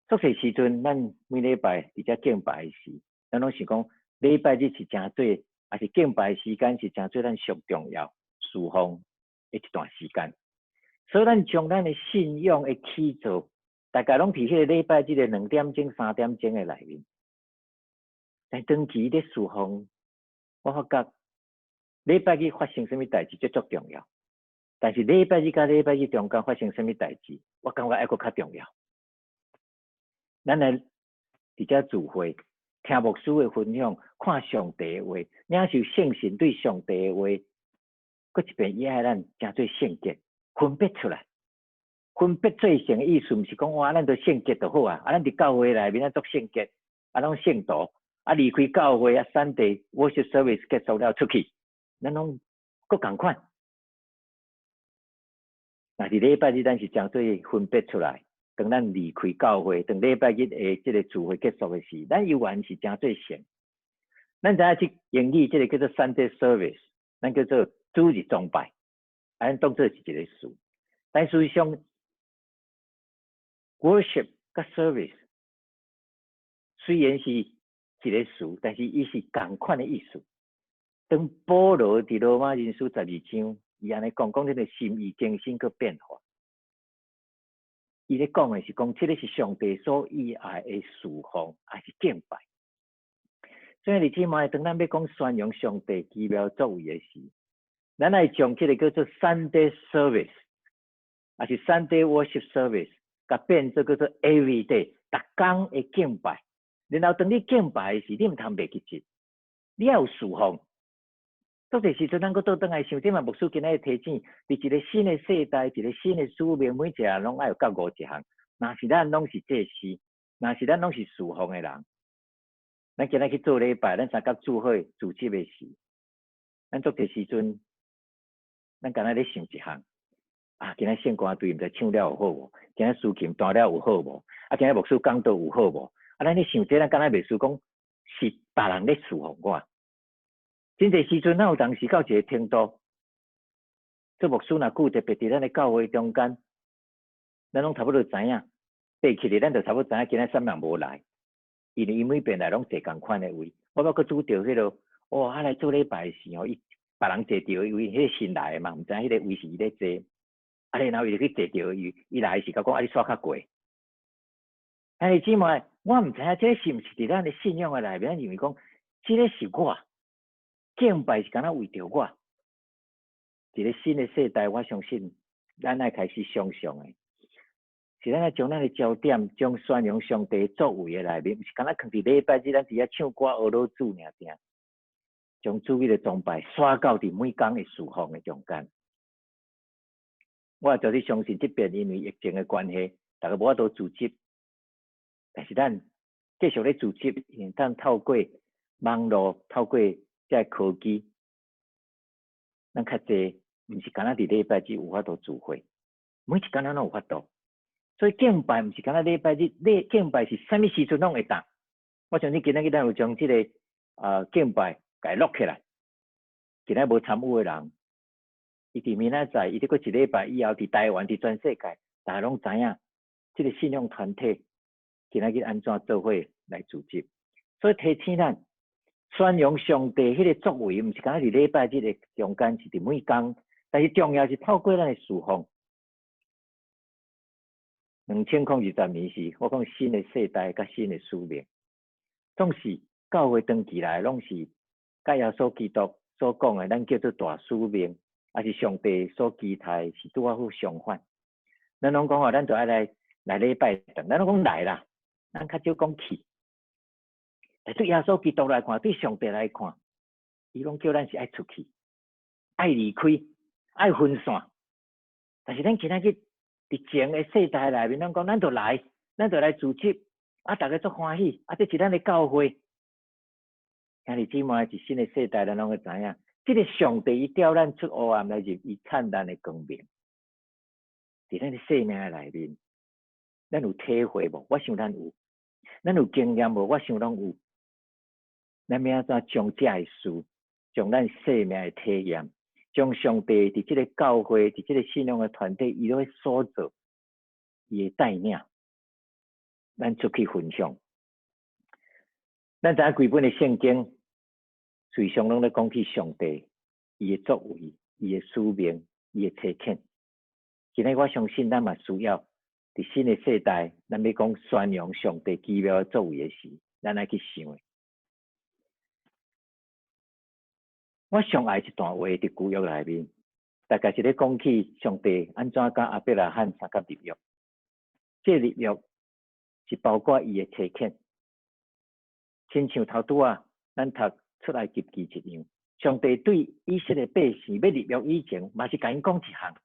足濟時陣，咱每禮拜佇遮敬拜時，咱攏想講禮拜日是誠做，抑是敬拜時間是誠做咱上重要侍奉的一段時間。所以咱將咱的信仰的起造，大概攏佇彼个禮拜日的2點鐘、3點鐘的內面。但長期咧侍奉，我發覺禮拜日發生啥物代誌，這足重要。但是禮拜日佮禮拜日中間發生啥物代誌，我感覺猶閣較重要。咱來佇遮聚會，聽牧師的分享，看上帝的話，領受聖神對上帝的話，閣一遍伊愛咱成做聖潔，分別出來。分別做聖的意思，毋是講哇，咱著聖潔就好啊！啊，咱佇教會內面啊足聖潔，啊攏聖徒，啊離開教會啊，Sunday worship service 結束了出去，咱攏閣仝款。若是禮拜日，咱是成做分別出來。當咱離開教會，當禮拜日的這個聚會結束的時，咱猶原是成做聖。咱知影這英語這個叫做 Sunday service，咱叫做主日崇拜，啊，咱當做是一個詞。但事實上，worship 佮 service 雖然是一個詞，但是伊是仝款的意思。當保羅佇羅馬人書12章，伊按呢講，講這个心意更新閣變化。伊咧講的是講，這个是上帝所喜愛的事奉，抑是敬拜。所以你姊妹，當咱欲講宣揚上帝奇妙作為的時，咱愛將這个叫做 Sunday Service，抑是 Sunday Worship Service，共變做叫做 Every Day，逐工的敬拜。然後當你敬拜的時，你毋通袂記得，你愛有事奉。足濟時陣，咱閣倒轉來想，這嘛牧師今仔日提醒，佇一个新的世代，一个新的使命，每一个人攏愛有覺悟一項。若是咱攏是祭司，若是咱攏是事奉的人，咱今仔去做禮拜，咱相佮做伙組織的時，咱足濟時陣，咱敢若咧想一項。啊，今仔聖歌隊毋知唱了有好無？今仔司琴彈了有好無？啊，今仔牧師講道有好無？啊，咱咧想這，咱敢若袂輸講是別人咧事奉我。真濟時陣，咱有當時到一个程度，做牧師若久，特別佇咱的教會中間，咱攏差不多知影，爬起來咱就差不多知影今仔啥物人無來，因為伊每遍來攏坐仝款的位。我捌閣拄著彼个，哇！啊來做禮拜時吼，伊別人坐著的位，彼个新來的嘛，毋知影彼个位是伊咧坐，啊，然後伊就去坐著伊，伊來時共講啊，你煞較過。兄弟姊妹，我毋知影這是毋是佇咱的信仰的內面，認為講，這个是我。敬拜是敢若為著我，一个新的世代，我相信咱愛開始想象的，是咱愛將咱的焦點，將宣揚上帝作為的內面，毋是敢若囥佇禮拜日，咱佇遐唱歌學老主爾爾，將主日的崇拜徙到佇每工的事奉的中間。我絕對相信，這遍因為疫情的關係，逐家無法度組織，但是咱繼續咧組織，因為咱透過網路，透過這科技，咱較濟毋是干焦佇禮拜日有法度聚會，每一工咱攏有法度。所以敬拜毋是干焦禮拜日，你敬拜是啥物時陣攏會當。我相信今仔日咱有將這个敬拜共錄起來，今仔無參與的人，伊佇明仔載，伊佇過一禮拜以後，佇台灣，佇全世界，逐家攏知影這个信仰團體今仔日按怎做伙來組織。所以提醒咱，宣揚上帝彼个作為，毋是干焦佇禮拜日的中間，是佇每工。但是重要是透過咱的事奉。2020年是我講新的世代佮新的使命，總是教會長期來攏是佮耶穌基督所講的，咱叫做大使命，抑是上帝所期待是拄仔好相反。咱攏講吼，咱就愛來來禮拜堂，咱攏講來啦，咱較少講去。但對耶穌基督來看，對上帝來看，伊攏叫咱是愛出去，愛離開，愛分散。但是咱今仔日佇前的世代內面，咱講咱就來，咱就來組織，啊，逐家足歡喜，啊，這是咱的教會。兄弟姊妹，是新的世代，咱攏會知影，這个上帝伊調咱出黑暗來入伊燦爛的光明。佇咱的生命的內面，咱有體會無？我想咱有，咱有經驗無？我想攏有。咱欲按怎將這个事，將咱生命的體驗，將上帝佇這个教會，佇這个信仰的團體，伊咧所做，伊的帶領，咱出去分享。咱知影規本的聖經，隨常攏咧講起上帝，伊的作為，伊的使命，伊的差遣。今仔我相信，咱嘛需要佇新的世代，咱欲講宣揚上帝奇妙的作為的時，咱愛去想的。我上愛一段話佇舊約內面，大概是咧講起上帝按怎佮亞伯拉罕相佮立約。這立約是包括伊的差遣，親像頭拄仔咱讀出埃及記一樣，上帝對以色列百姓欲立約以前，嘛是共𪜶講一項，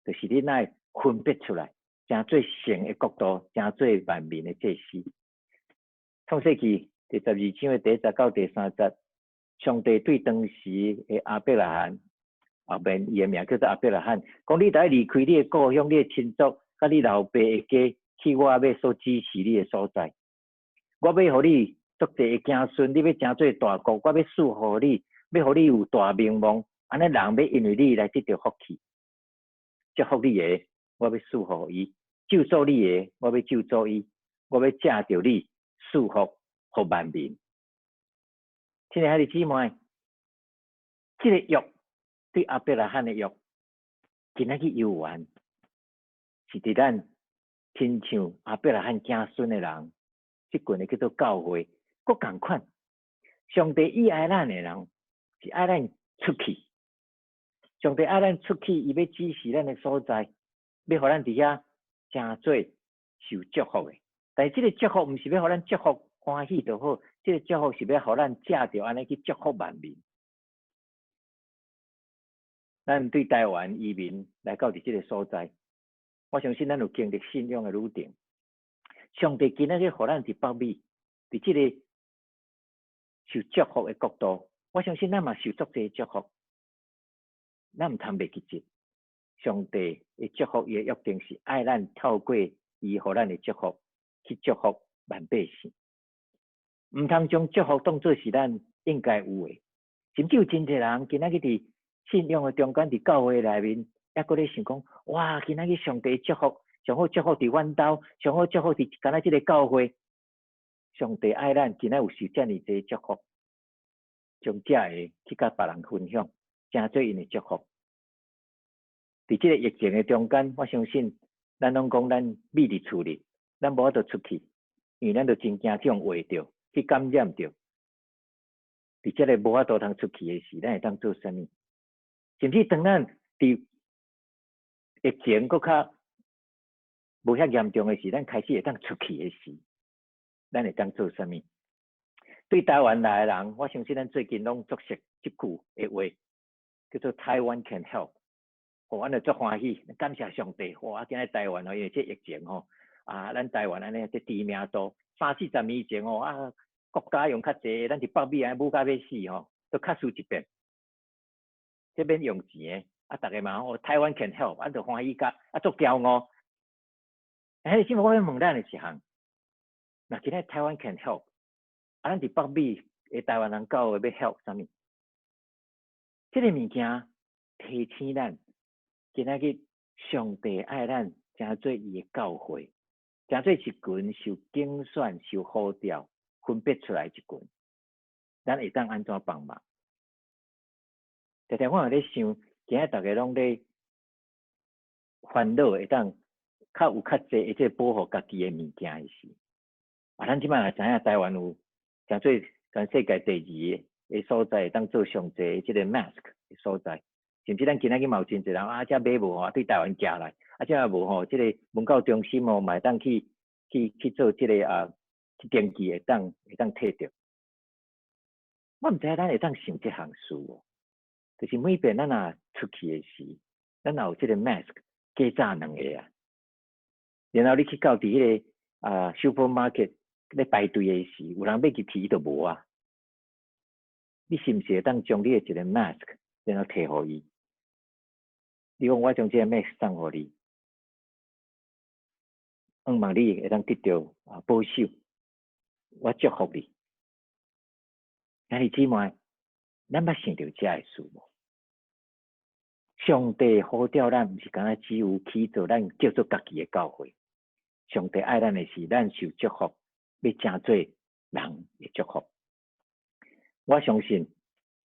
就是你愛分別出來，成做聖的國度，成做萬民的祭司。創世記第12章的第1節到第3節。上帝對當時的亞伯拉罕，後面伊的名叫做亞伯拉罕，講你著愛離開你的故鄉、你的親族、佮你老爸的家，去我欲所指示你的所在。我欲予你足濟的子孫，你欲成做大國，我欲賜福你，欲予你有大名望，按呢人欲因為你來得著福氣。祝福你的，我欲賜福伊；咒詛你的，我欲咒詛伊。我欲藉著你賜福予萬民。親愛的姊妹，這个約對亞伯拉罕的約，今仔日猶原是佇咱親像亞伯拉罕子孫的人，這群的叫做教會，閣仝款。上帝伊愛咱的人，是愛咱出去。上帝愛咱出去，伊欲指示咱的所在，欲予咱佇遐成做受祝福的。但是這个祝福毋是欲予咱祝福歡喜就好，這个祝福是欲予咱藉著按呢去祝福萬民。咱對台灣移民來到佇這个所在，我相信咱有經歷信仰的旅程。上帝今仔日予咱佇北美，佇這个受祝福的國度，我相信咱嘛受足濟祝福。咱毋通袂記得，上帝的祝福，伊的約定是愛咱透過伊予咱的祝福去祝福萬百姓。毋通將祝福當做是咱應該有的。甚至有真濟人今仔日佇信仰的中間，佇教會內面，猶閣咧想講：哇，今仔日上帝祝福，上好祝福佇阮兜，上好祝福佇敢若這个教會。上帝愛咱，今仔有受遮爾濟祝福，將這个去佮別人分享，成做𪜶的祝福。佇這个疫情的中間，我相信咱攏講咱覕佇厝裡，咱無法度出去，因為咱都真驚去予患著，去感染著。佇這个無法度通出去的時，咱會當做啥物？甚至當咱佇疫情閣較無遐嚴重的時，咱開始會當出去的時，咱會當做啥物？對台灣來的人，我相信咱最近攏足熟這句的話，叫做 Taiwan can help。哦，阮就足歡喜，感謝上帝。哇，今日台灣哦，因為這疫情吼，啊，咱台灣按呢這知名度，三四十年前哦，啊，國家用較濟，咱佇北美按呢母甲欲死吼，都較輸一遍。這免用錢的，啊，逐个嘛哦，Taiwan can help，啊，就歡喜甲啊，足驕傲。欸，這擺我欲問咱的一項，若今日 Taiwan can help，啊，咱佇北美的台灣人教會欲 help 啥物？這个物件提醒咱，今仔日上帝愛咱成做伊的教會，成做一群受揀選、受呼召、分別出來一群，咱會當按怎幫忙？常常我有咧想，今仔逐家攏咧煩惱，會當較有較濟的這個保護家己的物件的時，啊，咱這擺也知影台灣有成做全世界第二个的所在，會當做上濟這个 mask 的所在。甚至咱今仔日嘛有真濟人啊，這買無吼，對台灣寄來，啊，這無吼，這个文教中心哦，嘛會當去做這个啊，去登記會當提著。我毋知影咱會當想這項事無？就是每遍咱若出去的時，咱若有這个 mask，加罩兩个啊。然後你去到佇彼个啊 supermarket 咧排隊的時，有人欲去提就無啊。你是毋是會當將你的一个 mask，然後提予伊？你講我將這个 mask 送予你，向望你會當得著啊保守，我祝福你。兄弟姊妹，咱捌想著這个事無？上帝呼召咱，毋是干焦只有去做咱叫做家己的教會。上帝愛咱的是，咱受祝福，欲成做人的祝福。我相信，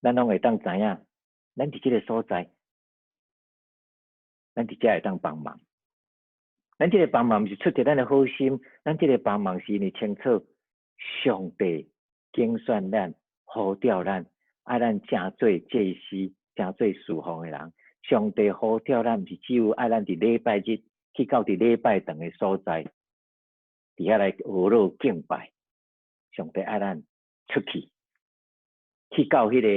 咱攏會當知影，咱佇這个所在，咱佇遮會當幫忙。咱這个幫忙毋是出佇咱的好心，咱這个幫忙是因為清楚上帝揀選咱、呼召咱，愛咱成做祭司、成做事奉的人。上帝呼召咱，毋是只有愛咱佇禮拜日去到佇禮拜堂的所在，佇遐來呵咾敬拜。上帝愛咱出去，去到彼个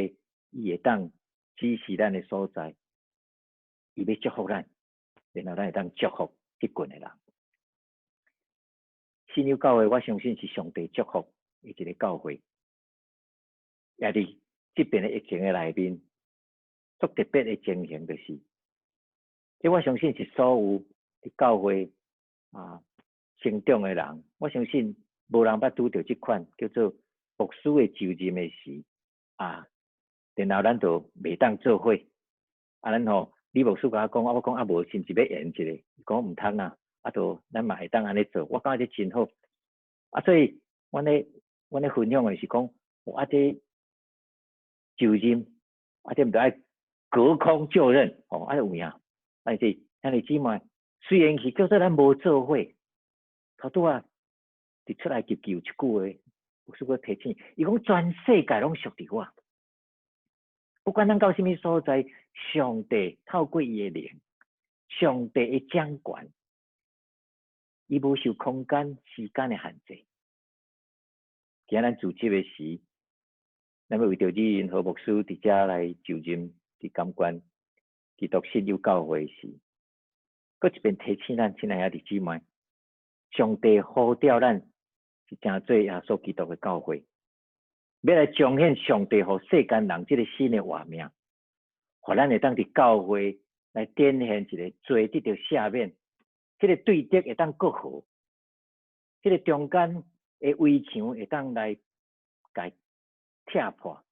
伊會當指示咱的所在，伊欲祝福咱，然後咱會當祝福這群的人。信友教會，我相信是上帝祝福的一个教會，也佇這遍的疫情的內面，足特別的情形就是，這我相信是所有佇教會啊成長的人，我相信無人捌拄著這款叫做牧師的就任的時啊，然後咱就袂當做伙，啊，咱吼李牧師共我講，啊，我講啊無，是毋是欲延一下？伊講毋通啊，啊，就咱嘛會當按呢做，我感覺這真好。啊，所以阮咧分享的是講，啊，這就任，啊，這毋著愛隔空就任，哦，啊有影，但是兄弟姊妹，雖然是叫做咱無做伙，頭拄仔佇出埃及記有一句話，牧師閣提醒，伊講全世界攏屬佇我。不管咱到啥物所在，上帝透過伊的靈，上帝的掌權，伊無受空間、時間的限制。今咱主職的時，咱欲為著李仁和牧師佇遮來就任佇監管基督信友教會時，閣一遍提醒咱親愛兄弟姊妹，上帝呼召咱是成做耶穌基督的教會，欲來彰顯上帝予世間人這个新的活命，予咱會當佇教會來展現一个罪得著赦免，這个對敵會當割和，這个中間的圍牆會當來共拆破，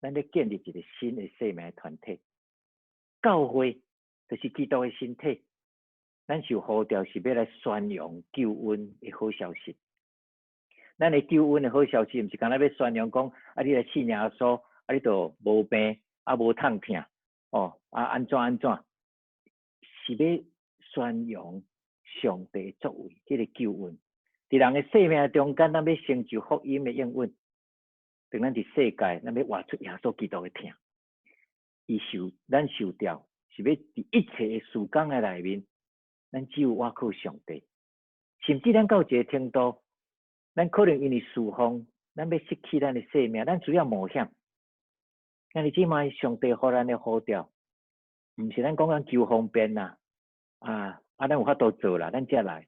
咱咧建立一个新的生命團體。教會就是基督的身體，咱受呼召是欲來宣揚救恩的好消息。咱的救恩的好消息，毋是干焦欲宣揚講，啊，你來信耶穌，啊，你就無病，啊，無痛疼，哦，啊，按怎按怎，是欲宣揚上帝的作為，這个救恩。佇人的生命中間，咱欲成就福音的應允。當咱佇世界，咱欲活出耶穌基督的疼。伊受咱受召，是欲佇一切的事工的內面，咱只有倚靠上帝。甚至咱到一个程度，咱可能因為侍奉，咱欲失去咱的生命，咱需要冒險。兄弟姊妹，上帝予咱的呼召，毋是咱講咱求方便啦，啊啊，咱有法度做啦，咱才來。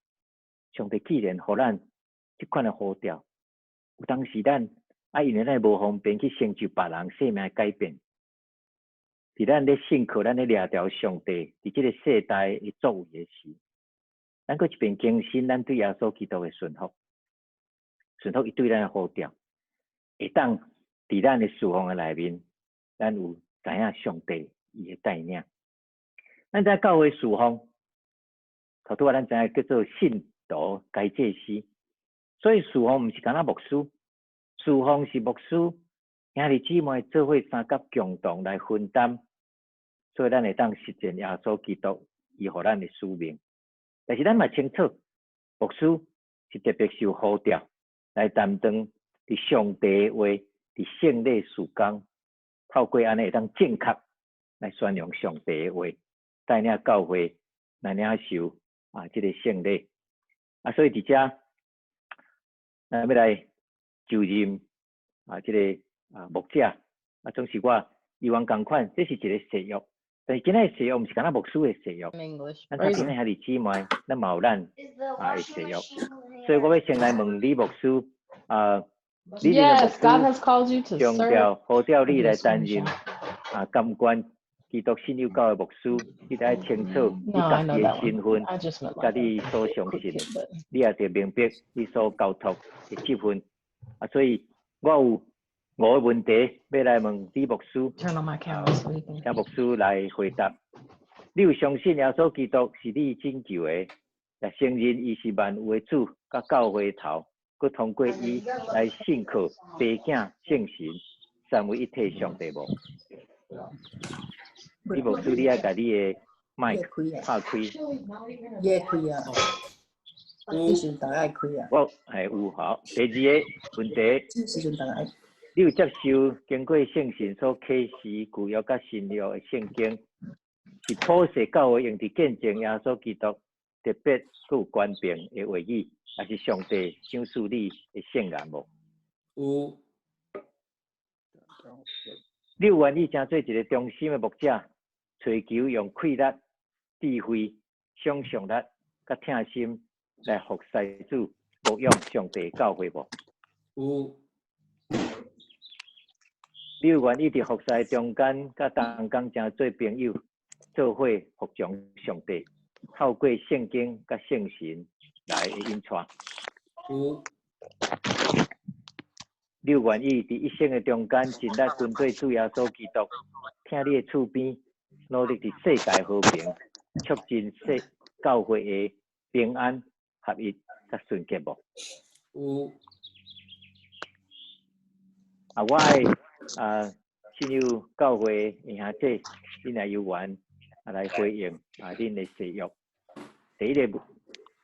上帝既然予咱這款的呼召，有當時咱啊，因為咱無方便去成就別人生命的改變，佇咱咧信靠，咱咧掠著上帝佇這个世代的作為的時，咱閣一遍更新咱對耶穌基督的順服，順服伊對咱的呼召，會當佇咱的侍奉的內面，咱有知影上帝伊的帶領。咱知教會侍奉，頭拄仔咱知影叫做信徒該祭司，所以侍奉毋是干焦牧師，侍奉是牧師兄弟姊妹做伙相佮共同來分擔，所以咱會當實踐耶穌基督伊予咱的使命。但是咱嘛清楚，牧師是特別受呼召來擔當佇上帝的話，佇聖禮事工，透過按呢會當正確來宣揚上帝的話，帶領教會來領受啊這个聖禮。啊，所以佇遮，咱欲來就任啊這个啊牧者，啊總是我猶原仝款，這是一个誓約。但是今仔的誓約毋是干焦牧師的誓約，咱較今仔兄弟姊妹，咱嘛有咱啊的誓約。所以我欲先來問李牧師，啊，李牧師強調呼召你來擔任啊監管基督信友教會牧師，你著愛清楚你家己的身份，佮你所相信的，你也著明白你所交託的職分。啊，所以我有五個問題欲來問李牧師，請牧師來回答。你有相信耶穌基督是你拯救的，也承認伊是萬有的主，佮教會頭，閣通過伊來信靠父子聖神三位一體上帝無？李牧師，你愛共你的麥拍開。伊會開啊！這時陣逐家愛開啊！我係有好。第二个問題，這時陣逐家愛。你有接受經過聖神所啟示舊約佮新約的聖經，是普世教會用佇見證耶穌基督特別閣有權柄的話語，抑是上帝賞賜你的聖言無？有。你有願意成做一个忠心的牧者，追求用氣力、智慧、想像力、佮疼心來服侍主、牧養上帝教會無？有。你有願意佇服侍中間，佮同工成做朋友，做伙服從上帝，透過聖經佮聖神來引帶？有。你有願意佇一生的中間，盡力跟隨主耶穌基督，疼你的厝邊，努力佇世界和平，促進世教會的平安、合一、佮純潔無？有。啊，我愛啊，信友教會的兄弟，恁若有緣啊來回應啊，恁的誓約。第一个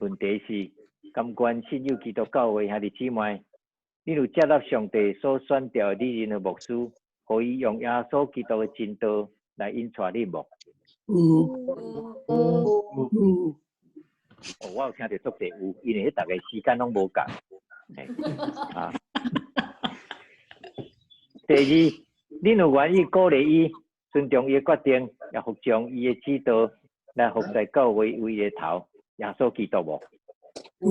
問題是，甘願信友基督教會兄弟姊妹，恁有接納上帝所選召的李仁和牧師，予伊用耶穌基督的真道來引帶恁無？有。有。哦，我有聽著足濟有，因為彼逐个時間攏無仝。啊。第二，恁有願意鼓勵伊，尊重伊的決定，也服從伊的指導，來服侍教會唯一的頭耶穌基督無？有。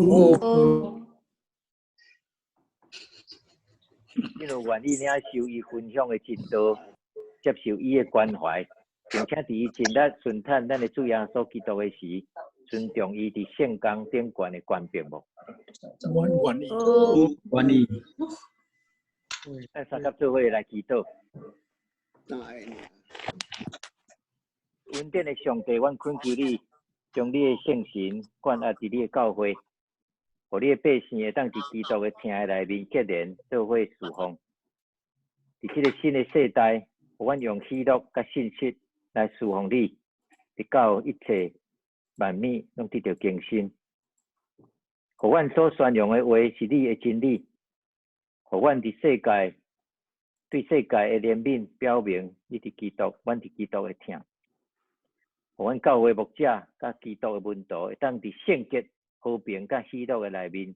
恁有願意領受伊分享的真道，接受伊的關懷，並且佇伊盡力順趁咱的主耶穌基督的時，尊重伊佇聖工頂懸的權柄無？阮願意。願意。咱三甲做伙來祈禱。恩典的上帝，阮懇求你，將你的聖神灌壓佇你的教會，予你的百姓會當佇基督的疼愛內面結連做伙侍奉。佇這个新的世代，予阮用喜樂佮信實來侍奉你，直到一切萬物攏得著更新。予阮所宣揚的話是你的真理，予阮佇世界對世界的憐憫表明，你佇基督，阮佇基督的疼。予阮教會牧者佮基督的門徒會當佇聖潔、和平佮喜樂的內面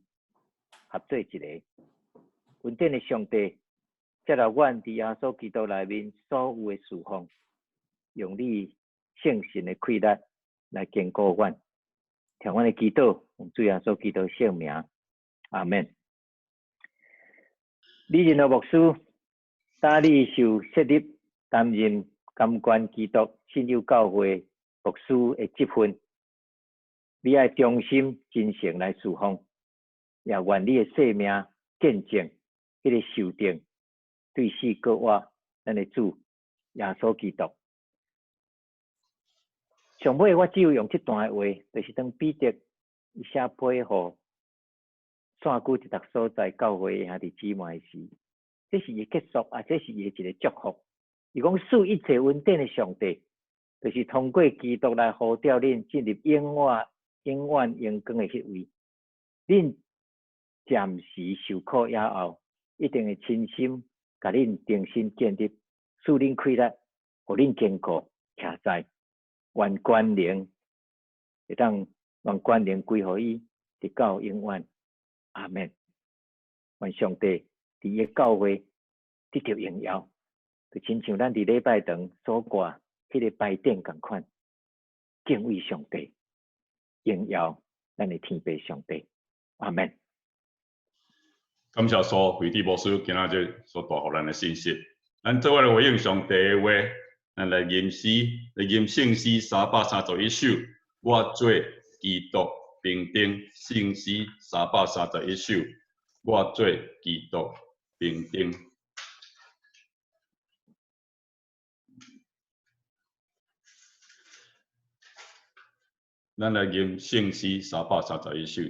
合做一个。恩典的上帝，接納阮佇耶穌基督內面所有的侍奉，用你聖神的氣力來堅固阮。聽阮的祈禱，奉主耶穌基督聖名，阿們。李仁和牧師，打你受設立擔任甘關基督信友教會牧師的職分，你愛忠心真誠來侍奉，也願你的生命見證彼个受定對死過活，咱的主耶穌基督。上尾我只有用這段的話，就是當彼得伊寫批予散居佇逐所在教會兄弟姊妹時，這是伊結束，啊，這是伊的一個祝福。伊講賜一切恩典的上帝，就是通過基督來呼召恁進入永遠、永遠榮光的彼位。恁暫時受苦以後，一定會親心共恁重新建立，賜恁氣力，予恁堅固徛在。願權能會當願權能歸予伊，直到永遠。阿們。願上帝佇伊的教會得著榮耀，就親像咱佇禮拜堂所掛彼个牌匾仝款，敬畏上帝，榮耀咱的天父上帝。阿們。感謝蘇惠弟牧師今仔日所帶予咱的信息，咱做伙來回應上帝的話。咱來吟詩，來吟聖詩331首。我做基督兵丁，聖詩331首。我做基督兵丁。咱來吟聖詩331首。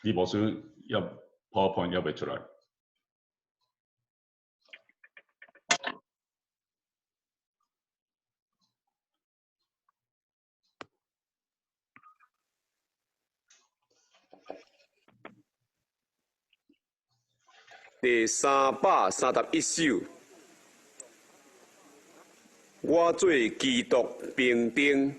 李牧師要 PowerPoint 猶未出來。第331首，我做基督兵丁。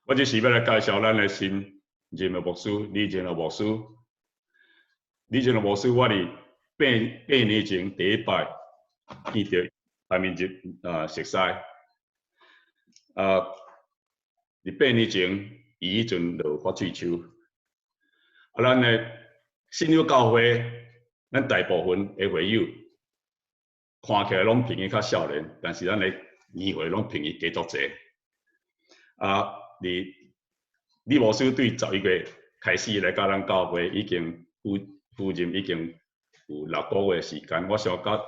我這時欲來介紹咱的新任的牧師李仁樂牧師。李仁樂牧師，我佇8年前第一擺見著台面入啊熟似。啊，佇八年前，伊彼陣就發喙鬚。啊，咱的信友教會，咱大部分的會友看起來攏比伊較少年，但是咱的年歲攏比伊加足濟。啊，佇李牧師對11月開始來佮咱教會，已經赴任已經有6個月時間。我想到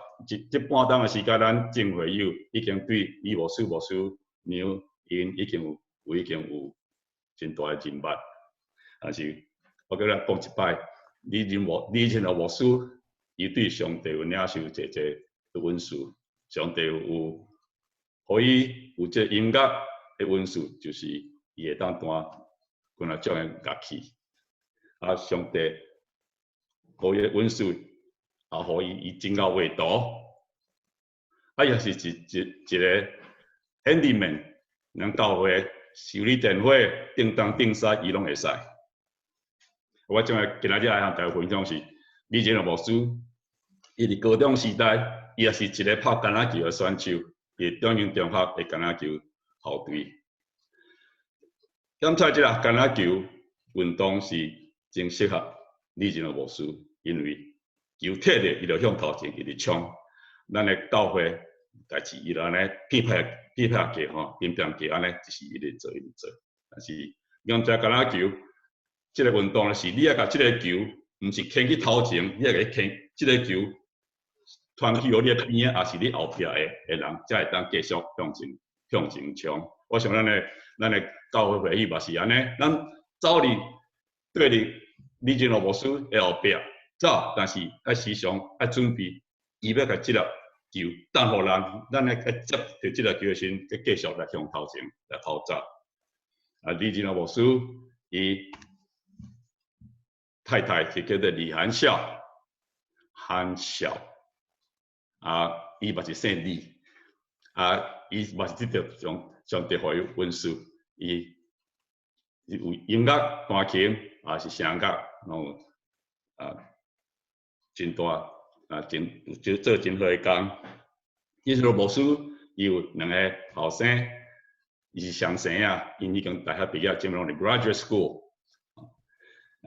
這半冬的時間，咱眾會友已經對李牧師、牧師娘𪜶已經有真大的認捌。但是我閣來講一擺，李仁樂牧師，伊對上帝有領受濟濟的恩賜，上帝有予伊有這音樂的恩賜，就是伊會當彈幾若種的樂器。啊，上帝予伊的恩賜，也予伊伊真𠢕畫圖，啊，也是一個 handyman，咱教會修理電火、叮當叮西，伊攏會使。我這擺今仔日來向大家分享是李仁樂牧師，伊佇高中時代，伊也是一個拍橄欖球的選手，佇中英中學的橄欖球校隊。檢查這個橄欖球運動是真適合李仁樂牧師，因為球提著伊就向頭前一直衝。咱的教會代誌，伊就按呢片拍片拍過吼，乒乓過按呢，就是一直做一直做。但是檢查橄欖球這個運動是，你愛共這個球，毋是牽去頭前，你愛共伊牽這個球傳去予你的邊仔，抑是你後壁的人，才會當繼續向前衝。我想咱的教會會議嘛是按呢，咱走佇對佇李仁樂牧師的後壁走，但是愛時常愛準備，伊欲共這粒球擲予人，咱愛接著這粒球的時陣，閣繼續來向頭前來跑走。啊，李仁樂牧師伊太太是叫做李韓孝，韓孝，啊，伊嘛是姓李，啊，伊嘛是得著上帝予伊恩賜，伊有音樂彈琴，也是聲樂，攏有啊，真大啊，真有做真好的工。李仁樂牧師伊有兩个後生，伊是雙生仔，𪜶已經大學畢業，進入 graduate school。啊，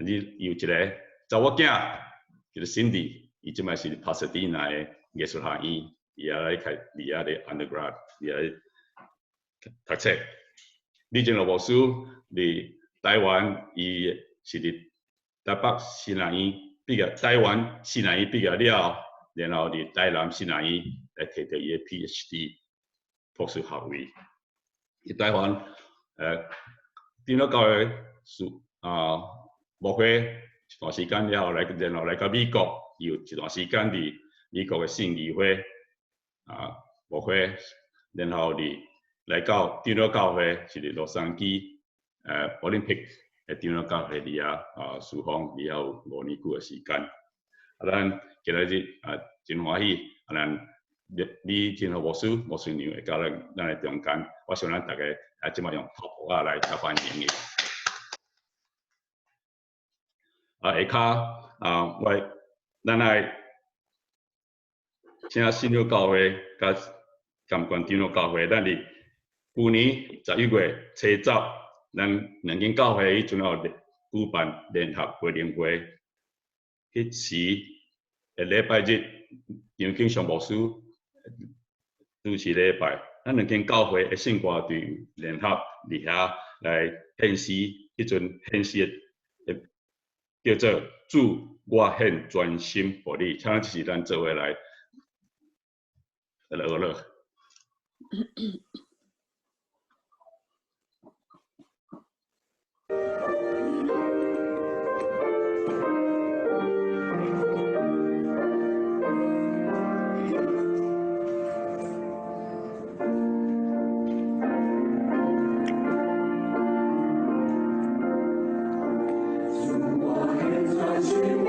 伊有一个查某囝叫做 Cindy，伊這擺是帕薩蒂娜的藝術學院，伊也來開，伊也咧 undergrad，伊也咧讀冊。李仁樂牧師佇台灣，伊是佇台北神學院畢業，台灣神學院畢業了後，然後佇台南神學院來摕著伊的 PhD 博士學位。佇台灣，長老教會是啊，牧會一段時間了後來，然後來到美國，伊有一段時間佇美國的信義會啊牧會，然後佇來到長老教會是佇洛杉磯奧林匹克的長老教會佇遐啊事奉，佇遐有5年久的時間。啊，咱今仔日啊真歡喜，啊咱李仁樂牧師牧師娘會到咱的中間，我想咱逐家啊這擺用拍鼓仔來來歡迎伊。啊，下跤啊，我咱愛請信友教會佮監管長老教會，咱佇舊年11月初十，咱兩間教會彼陣有舉辦聯合培靈會，彼時的禮拜日，楊景祥牧師主持禮拜，咱兩間教會的聖歌隊聯合佇遐來獻詩，彼陣獻詩的叫做主，我獻全心予你，請這是咱做伙來學樂。主，我獻全心予你。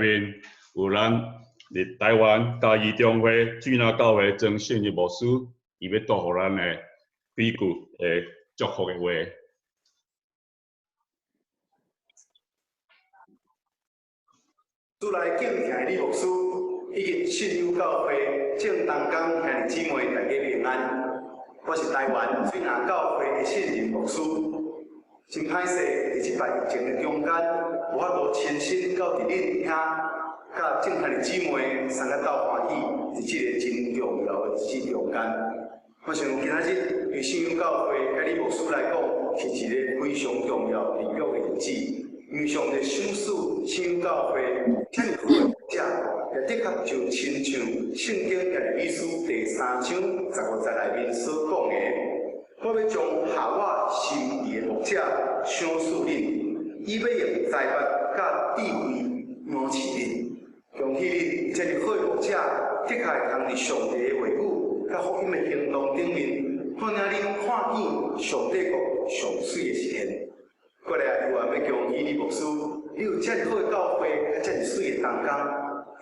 面有咱佇台灣嘉義中會水林教會曾信日牧師，伊欲帶予咱的幾句的祝福的話。主內敬虔的李牧師，以及信仰教會眾同工兄弟姊妹，大家平安。我是台灣水林教會的信任牧師。真歹勢，佇這擺疫情的中間，無法度親身到佇恁遐，佮眾兄弟姊妹相佮鬥歡喜，佇這个真重要的日子中間。我想今仔日對信仰教會佮李牧師來講，是一个非常重要立約的日子。因為上帝賞賜信仰教會遮爾好的牧者，也的確就親像聖經耶利米書第三章十五節內面所講的，我欲將合我心意的牧者賞賜恁，伊欲用財物佮智慧養飼恁。恭喜恁，遮爾好的牧者，的確會通佇上帝的話語佮福音的行動頂面，帶領恁看見上帝國上媠的實現。過來，猶原欲恭喜李牧師，你有遮爾好的教會，佮遮爾媠的同工，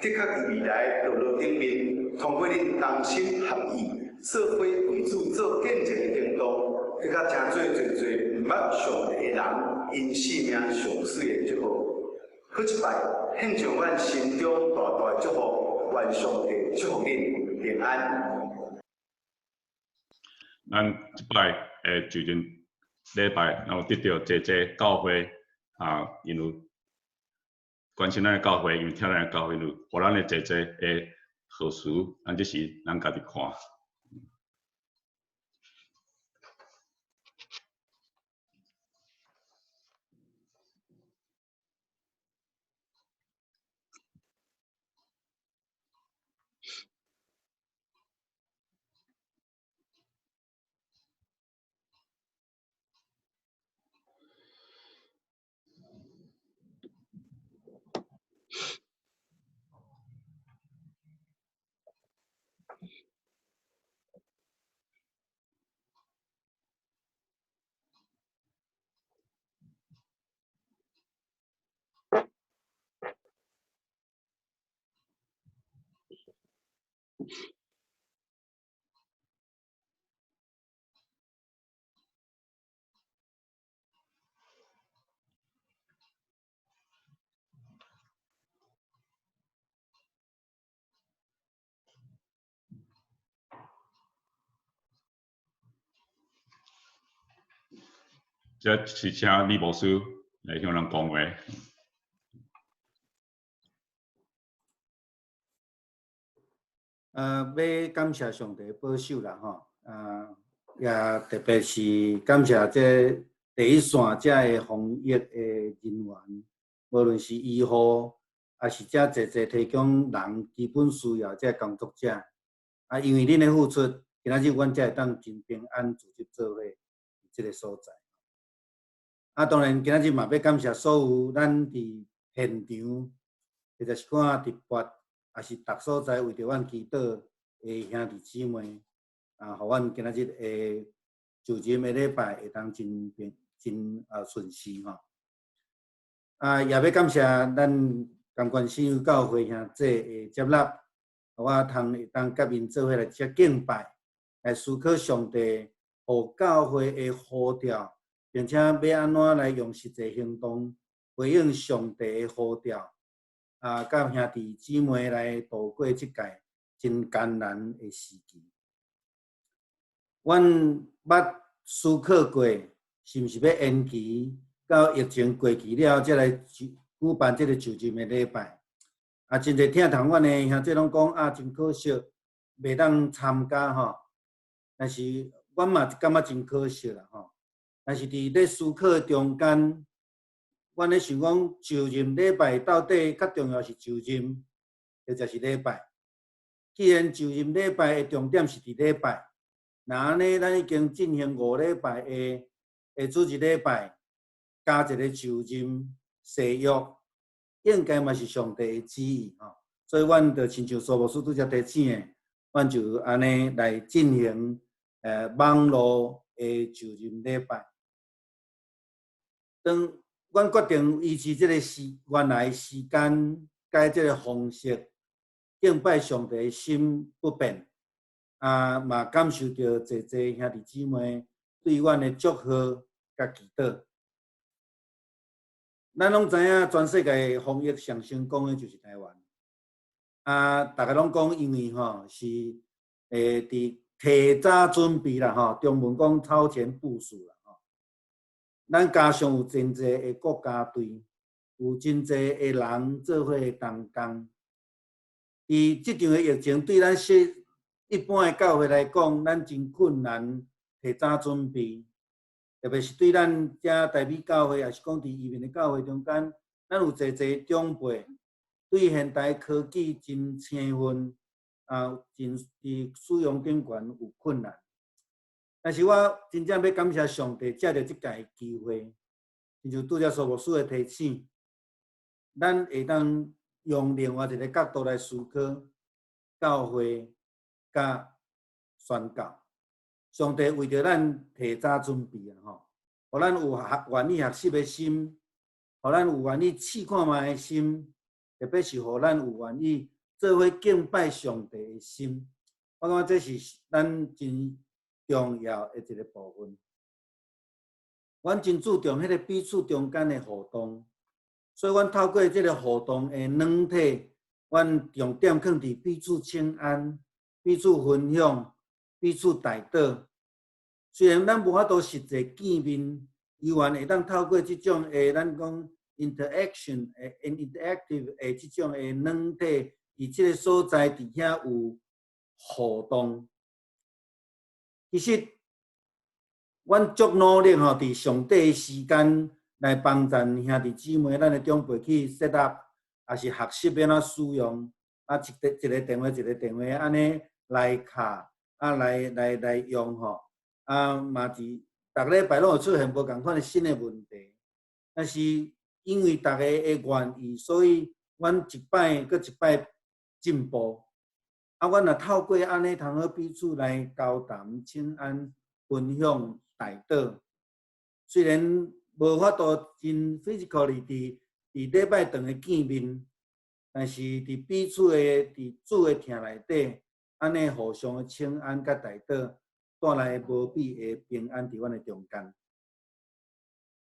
的確佇未來道路頂面，通過恁同心合意，做伙為主做見證的行動，的確成做濟濟毋捌上帝的人，𪜶性命上媠的祝福。閣一擺，獻上阮心中大大的祝福，願上帝祝福恁平安。咱這擺的就任禮拜，咱有得著濟濟教會啊，𪜶有關心咱的教會，因為疼咱的教會，有予咱的濟濟的賀詞，咱這時咱家己看。這是請李牧師來向咱講話。欲感謝上帝保守啦吼，也特別是感謝這第一線遮的防疫的人員，無論是醫護，抑是遮濟濟提供人基本需要這工作者，啊，因為恁的付出，今仔日阮才會當真平安組織做伙這个所在。啊，當然今仔日嘛欲感謝所有咱佇現場，或者是看直播，抑是逐所在為著阮祈禱的兄弟姊妹，啊，予阮今仔日的就任的禮拜會當真平真順遂吼。啊，也欲感謝咱甘願信仰教會兄弟的接納，予我通會當佮𪜶做伙來遮敬拜，來思考上帝予教會的呼召，並且欲按怎來用實際行動回應上帝的呼召，啊，佮兄弟姊妹來度過這屆真艱難的時期。阮捌思考過，是毋是欲延期到疫情過去了，才來舉辦這个就任的禮拜？啊，真濟疼痛阮的兄弟攏講啊，真可惜，袂當參加吼。但是阮嘛感覺真可惜啦吼。但是佇咧思考中間，阮咧想講就任禮拜到底較重要是就任，或者是禮拜？既然就任禮拜的重點是佇禮拜，若按呢，咱已經進行五禮拜的主日禮拜，加一个就任誓約，應該嘛是上帝的旨意吼。所以，阮就親像蘇牧師拄才提醒的，阮就按呢來進行網路的就任禮拜。當阮決定維持這个時原來時間改這个方式敬拜上帝的心不變，啊，嘛感受著濟濟兄弟姊妹對阮的祝賀佮祈禱。咱攏知影，全世界防疫上成功的就是台灣。啊，逐家攏講，因為吼是佇提早準備啦吼，中文講超前部署啦吼。咱加上有真濟的國家隊，有真濟的人做伙同工。佇這場的疫情對咱說一般的教會來講，咱真困難提早準備，特別是對咱遮台美教會，抑是講佇移民的教會中間，咱有濟濟長輩對現代科技真生分，啊，真佇使用頂懸有困難。但是我真正欲感謝上帝，藉著這屆機會，親像拄才蘇牧師的提醒，咱會當用另外一个角度來思考教會佮宣教。上帝為著咱提早準備啊吼，予咱有學願意學習的心，予咱有願意試看覓的心，特別是予咱有願意做伙敬拜上帝的心。我感覺這是咱真重要的一个部分。阮真注重彼个彼此中間的互動，所以阮透過這个互動的軟體，阮重點放佇彼此請安、彼此分享、彼此代禱。雖然咱無法度實際見面，依然會當透過這種的咱講 interaction 的 interactive 的這種的軟體，佇這个所在佇遐有互動。其實，阮足努力吼，佇上短的時間來幫助兄弟姊妹，咱的長輩去 set up，抑是學習欲按怎使用，啊，一個一个電話一个電話按呢來敲，啊來來來用吼，啊嘛是逐禮拜攏會出現無仝款的新的問題，但是因為逐家的願意，所以阮一擺閣一擺進步。啊，阮若透過按呢通好彼此來交談、請安、分享、代禱，雖然無法度真 physically 佇禮拜堂的見面，但是佇彼此的佇主的疼內底，按呢互相的請安佮代禱，帶來無比的平安佇阮的中間。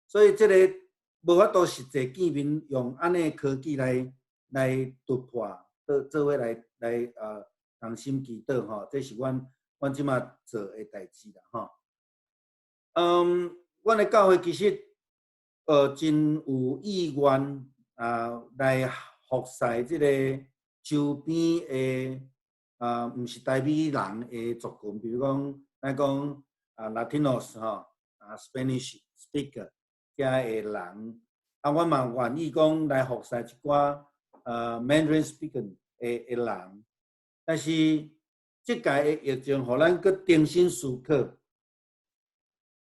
所以這个無法度實際見面，用按呢科技來突破，做做伙來來同心祈禱吼，這是阮這馬做的代誌啦吼。阮的教會其實真有意願啊來服侍這个周邊的啊，毋是台美人的族群，比如講，咱講啊，Latinos 吼，啊，Spanish speaker 遮的人，啊，阮嘛願意講來服侍一寡Mandarin speaker 的人，但是這屆的疫情，予咱閣重新思考，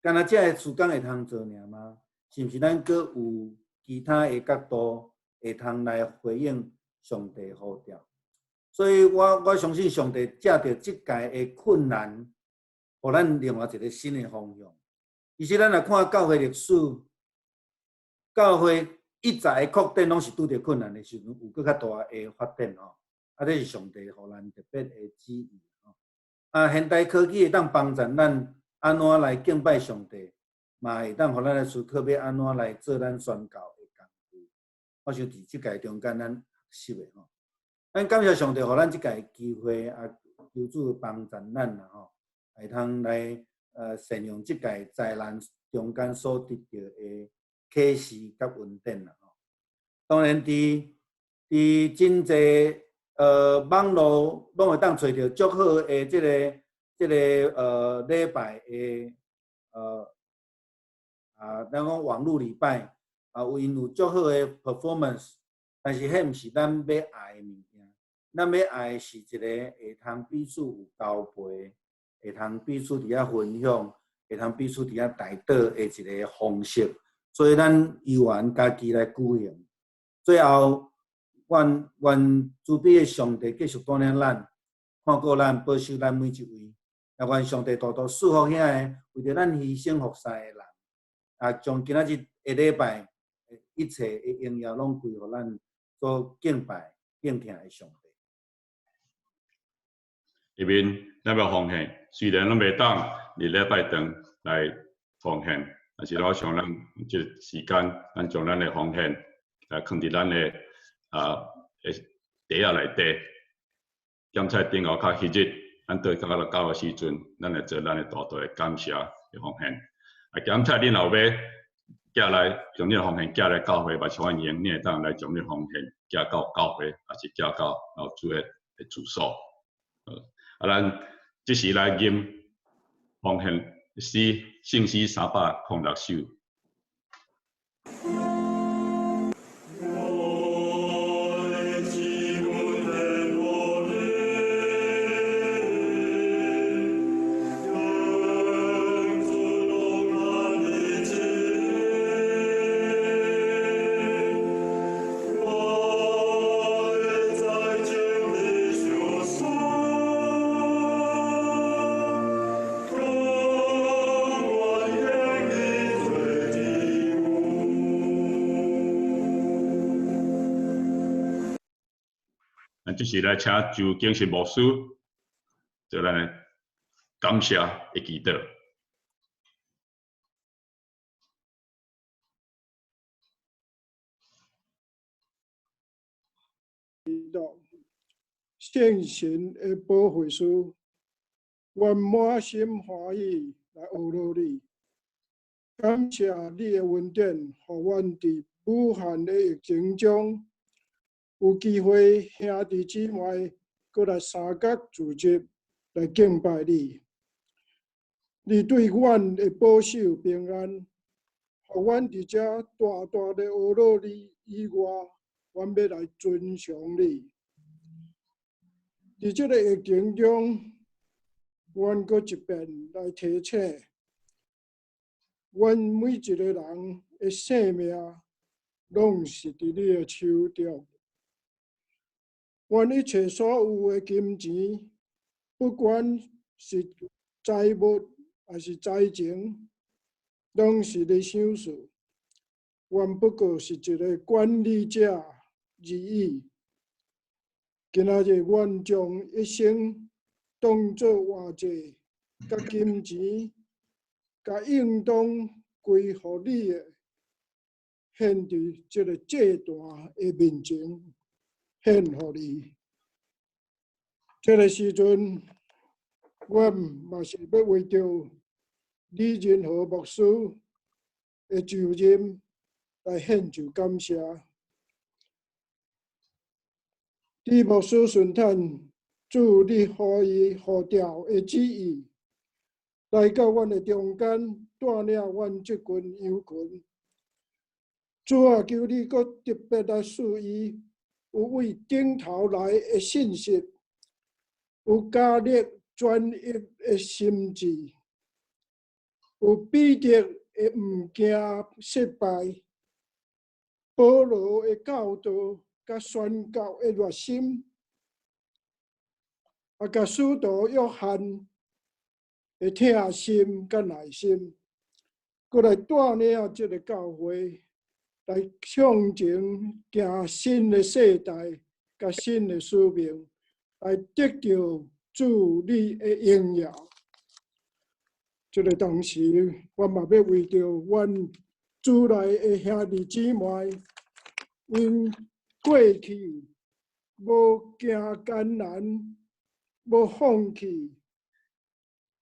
干焦這个事工會通做爾嗎？是毋是咱閣有其他的角度會通來回應上帝呼召？所以我相信上帝藉著這屆的困難，予咱另外一个新的方向。其實咱若看教會歷史，教會一再的擴展，攏是拄著困難的時陣，有閣較大的發展吼。啊，這是上帝予咱特別的旨意吼。啊，現代科技會當幫助咱按怎來敬拜上帝，嘛會當予咱來思考欲按怎來做咱宣教的工具。我想佇這屆中間，咱學習的吼。咱感謝上帝，予咱這屆機會啊，求主幫助咱啦吼，會通來善用這屆災難中間所得著的啟示佮恩典啦吼。當然，佇真濟網路攏會當揣著足好的這个禮拜的咱講網路禮拜啊，有𪜶有足好的 performance，但是彼毋是咱欲愛的物件。咱欲愛的是一个會通彼此有交陪，會通彼此佇遐分享，會通彼此佇遐代禱的一个方式。所以咱猶原家己來舉行。最後，願願慈悲的上帝繼續帶領咱，看顧咱，保守咱每一位。也願上帝大大賜福遐个為著咱犧牲服侍的人，啊，將今仔日的禮拜一切的榮耀攏歸予咱所敬拜敬疼的上帝。下面咱欲奉献，雖然咱袂當佇禮拜堂來奉獻，但是我想咱這個時間，咱將咱的奉獻來囥佇咱的袋仔內底。檢菜頂後較彼日，咱倒到了教的時陣，咱來做咱的大大的感謝的奉獻。檢菜恁若有欲寄來，將你的奉獻寄來教會，嘛是歡迎，你會當來將你奉獻寄到教會，抑是寄到老主的住所。咱這時來吟奉獻詩，聖詩306首。這時來請周景實牧師做咱的感謝的祈禱。聖神的保惠師，阮滿心歡喜來阿羅你，感謝你的恩典，予阮佇武漢的疫情中有機會兄弟姊妹閣來相佮聚集來敬拜你。你對阮的保守平安，予阮佇遮大大的阿羅你以外，阮欲來尊崇你。佇這个疫情中，阮閣一遍來提醒，阮每一个人的性命，攏是佇你的手中。阮一切所有的金錢，不管是財物抑是財情，攏是你賞賜。阮不過是一个管理者而已。今仔日，阮將一生當做活祭，佮金錢，佮應當歸予你的，獻佇這个祭壇的面前，獻予你。這个時陣，阮嘛是欲為著李仁和牧師的就任來獻上感謝。李牧師順坦主你予伊呼召的旨意，來到阮的中間，帶領阮這群羊群。主啊，求你閣特別來賜伊有為頂頭來的信息，有加力專一的心志，有彼得的毋驚失敗，保羅的教導佮宣教的熱心，佮使徒約翰的疼心佮耐心，閣來帶領這个教會來向前行新的世代佮新的使命，來得著主你的榮耀。這个同時，我嘛欲為著阮主內的兄弟姊妹，𪜶過去無驚艱難，無放棄，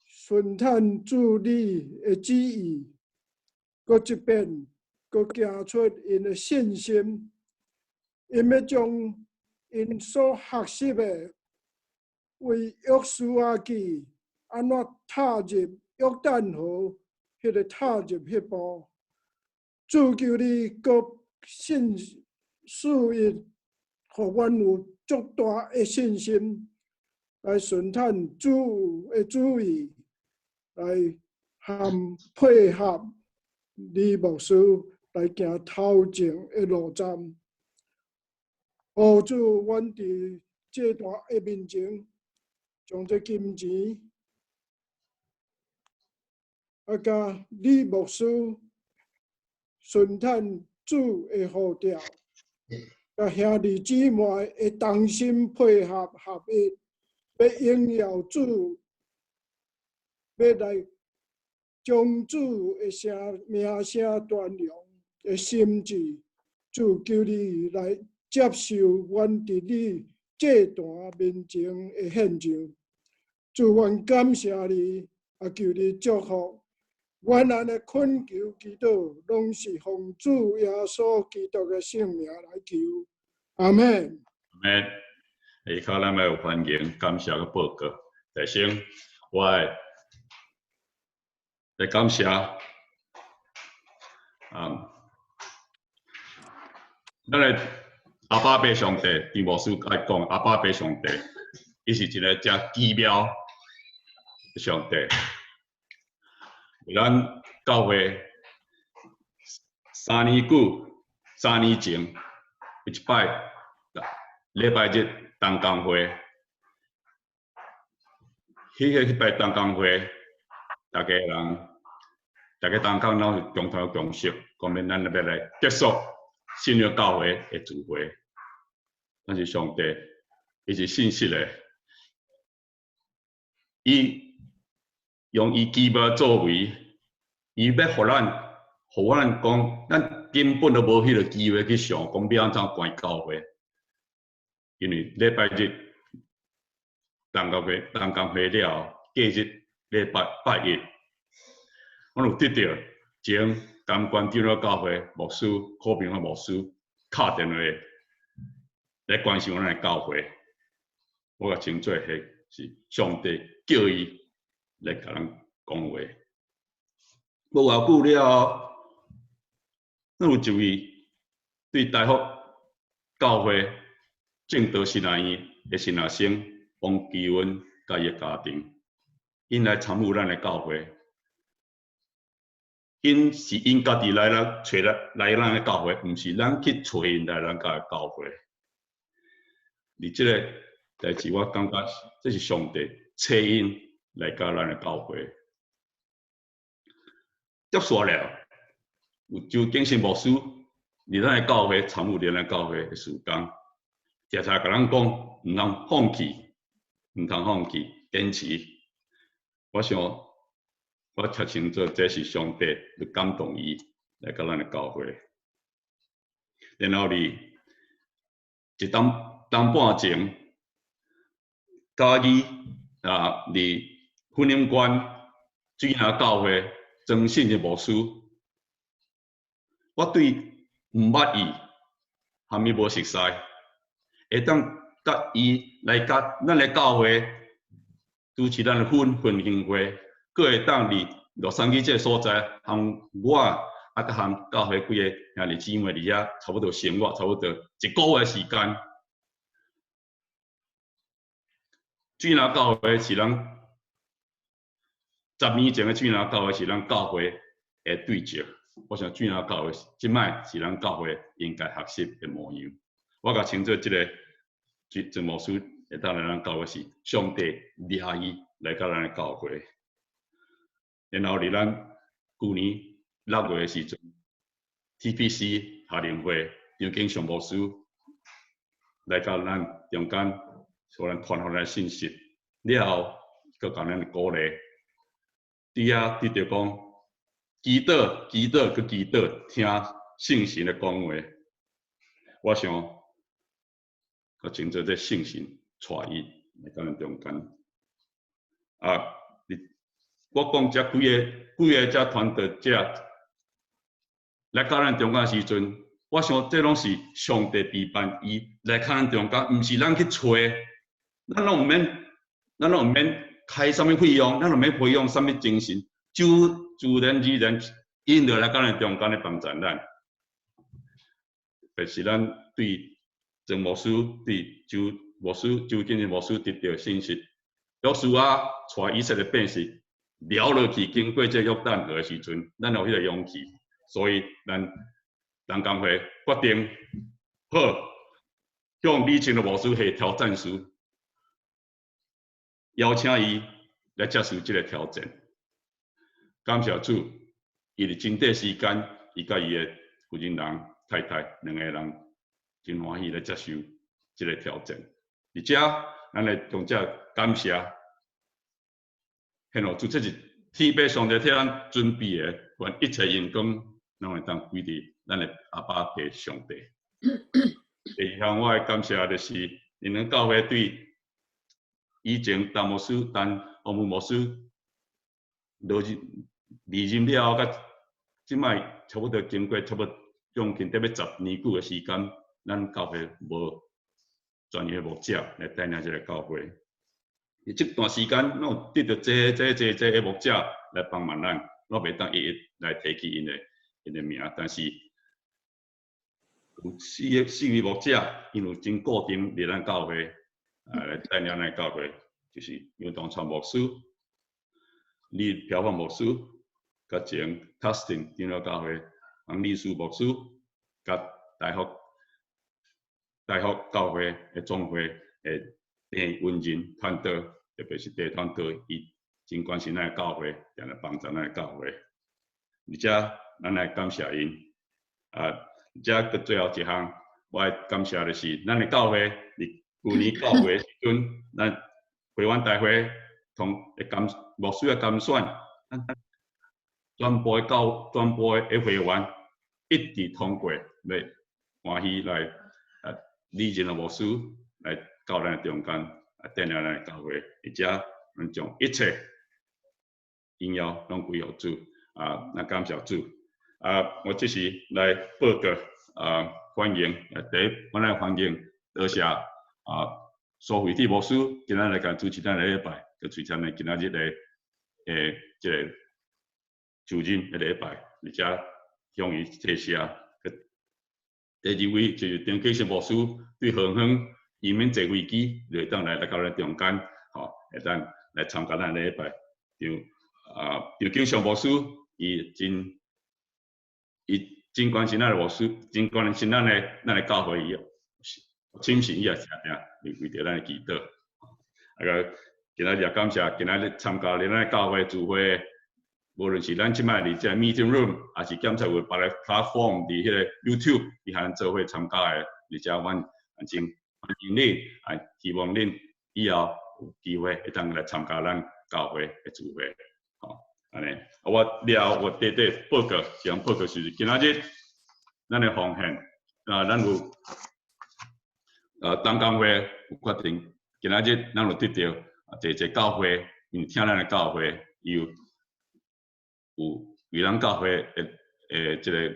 順趁主你的旨意，閣這遍閣行出𪜶的信心，𪜶欲將𪜶所學習的，為約書亞記按怎踏入約旦河，彼个踏入彼步，主求你閣信賜予，予阮有足大的信心，來順趁主的旨意，來含配合李牧師來行頭前的路站。哦，主，阮佇祭壇的面前，將這金錢，佮李牧師順趁主的呼召，佮兄弟姊妹的同心配合合一，欲榮耀主，欲來將主的聲名聲傳揚的心志，主求你來接受阮佇你祭壇面前的獻上。主，阮感謝你，也求你祝福。阮按呢懇求祈禱，攏是奉主耶穌基督的聖名來求。阿們。阿們。下跤咱欲有歡迎感謝佮報告。首先，我愛來感謝啊，咱的阿爸父上帝，張牧師愛講阿爸父上帝，伊是一个誠奇妙的上帝。為咱教會3年久，3年前有一擺禮拜日同工會，彼擺同工會，逐家人，逐家同工攏是共同共識，講欲咱欲來結束信仰教會的聚會。但是上帝，伊是信實的，伊用伊奇妙作為，伊欲予咱，予咱講，咱根本都無彼个機會去想，講欲按怎關教會。因為禮拜日同工會同工會了後，隔日禮拜拜一，阮有得著前甘關長老教會牧師柯平發牧師敲電話來關心阮的教會，我共稱做彼是上帝叫伊來共咱講話。無偌久了後，咱有一位對大福教會正道神學院的神學生王基文佮伊的家庭，𪜶來參與咱的教會。𪜶是𪜶家己來咱揣咱來咱的教會，毋是咱去揣𪜶來咱家的教會。佇這个代誌，我感覺這是上帝揣𪜶來到咱的教會。接續了，有周景信牧師佇咱的教會參與佇咱教會的事工，常常共咱講，毋通放棄，毋通放棄，堅持。我想，我確清楚，這是上帝咧感動伊來到咱的教會。然後佇一冬冬半前，嘉義啊，佇婚姻關水林教會曾信的牧師，我對毋捌伊，含伊無熟似，會當佮伊來佮咱的教會主持咱的奮興會，閣會當佇洛杉磯這个所在，含我啊，閣含教會幾个兄弟姊妹佇遐，差不多生活差不多一个月時間。水林教會是咱10年前的水林教會是咱教會的對照。我想水林教會這擺是咱教會應該學習的模樣。我共稱做這个曾牧師會當來咱教會是上帝掠伊來到咱的教會。然後佇咱舊年6月的時陣，TPC 夏令會張景祥牧師來到咱中間，予咱傳予咱信息了後，閣共咱鼓勵。佇遐得著講，祈禱、祈禱、閣祈禱，聽聖神的講話。我想，閣稱做這聖神帶伊來到咱中間。啊，我講這幾个幾个這傳道者來到咱中間時陣，我想這攏是上帝備辦伊來到咱中間，毋是咱去揣，咱攏毋免開啥物費用，咱攏毋免培養啥物精神，就自然而然，𪜶就來到咱中間咧幫助咱。特別是咱對曾牧師、對周牧師、周景仁牧師得著信息，約書亞帶以色列百姓撩落去，經過這約旦河的時陣，咱有彼个勇氣，所以咱同工會決定好向李清的牧師下挑戰書，邀請伊來接受這个挑戰。感謝主，伊佇真短時間，伊佮伊的夫人人太太兩个人真歡喜來接受這个挑戰。而且，咱來將這感謝，獻予主，這是天父上帝替咱準備的，願一切榮光，攏會當歸佇咱的阿爸父上帝。第二項我愛感謝的是，恁們教會對以前陳牧師、陳洪文牧師落任離任了後，佮這擺差不多經過差不多將近得欲10年久的時間，咱教會無專業牧者來帶領這个教會。佇這段時間，攏有得著濟濟濟濟的牧者來幫忙咱，我袂當一一來提起𪜶的名，但是有四位牧者，𪜶有真固定佇咱教會，來帶領咱教會，就是楊東川牧師、李飄鳳牧師，佮前 Tustin 長老教會黃立書牧師，佮大福教會的總會的鄭文仁傳道，特別是鄭傳道，伊真關心咱的教會，定來幫助咱的教會。而且，咱來感謝𪜶。而且，閣最後一項，我愛感謝的是，咱的教會佇舊年9月時陣，咱會員大會同的監牧師的監選，咱全部的會員一致通過，欲歡喜來李仁的牧師來到咱的中間，帶領咱的教會，而且咱將一切榮耀攏歸予主。咱感謝主。我這時來報告歡迎，第一，我來歡迎多謝蘇慧娣牧師今仔來共主持咱的禮拜，佮主持咱今仔日的這个主任的禮拜，而且向伊謝謝。第二位就是陳啟生牧師，對遠方伊免坐飛機，就會當來到咱中間，吼，會當來參加咱禮拜。張景祥牧師，伊真關心咱的牧師，真關心咱的教會，伊親信伊也誠定為著咱的祈禱。今仔日也感謝今仔日參加咱的教會聚會，無論是咱這擺佇這个 meeting room，抑是檢查有別个 platform 佇彼个 YouTube，伊通做伙參加的，而且阮真歡迎恁，希望恁以後有機會會當來參加咱教會的聚會，吼，按呢，我了後我短短報告，先報告就是今仔日咱的奉獻，咱有同工會有決定，今仔日咱有得著濟濟教會，因為聽咱的教會，伊有為咱教會的這个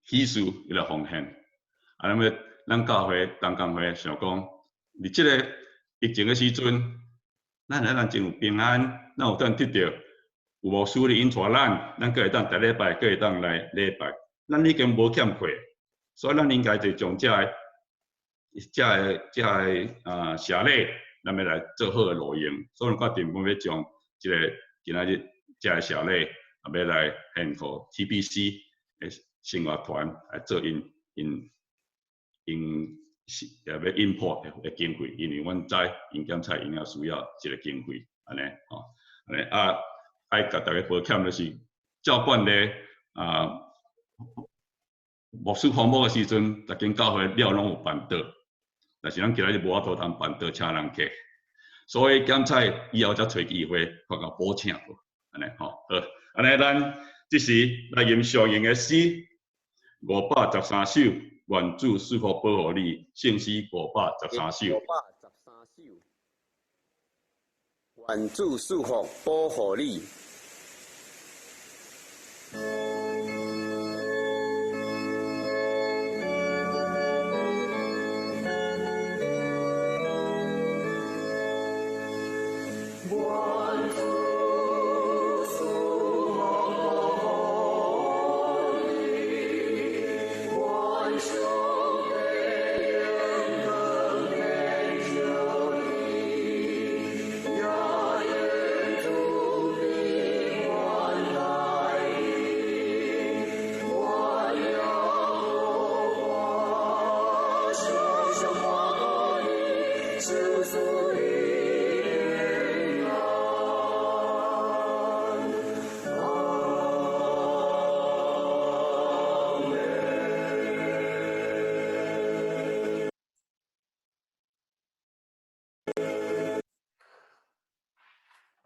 喜事伊來奉獻。那麼咱教會同工會想講，佇這个疫情的時陣，咱真有平安，咱有當得著有牧師咧引帶咱，咱閣會當逐禮拜閣會當來禮拜，咱已經無欠缺，所以咱應該就將這个謝禮，咱欲來做好的路用。所以決定講欲將這个今仔日這个謝禮，欲來獻予 TBC 的生活團來做𪜶是欲 import 的經費，因為阮知𪜶檢測𪜶也需要這个經費，按呢吼，按呢，愛共大家抱歉就是，照慣例牧師訪問的時陣，逐間教會了攏有辦桌，但是咱今仔日無法度通辦桌請人客，所以檢採以後才揣機會，看共補請無，按呢吼，好，按呢咱這時來吟上用的詩513首，願主賜福保護你，聖詩513首。513首，願主賜福保護你。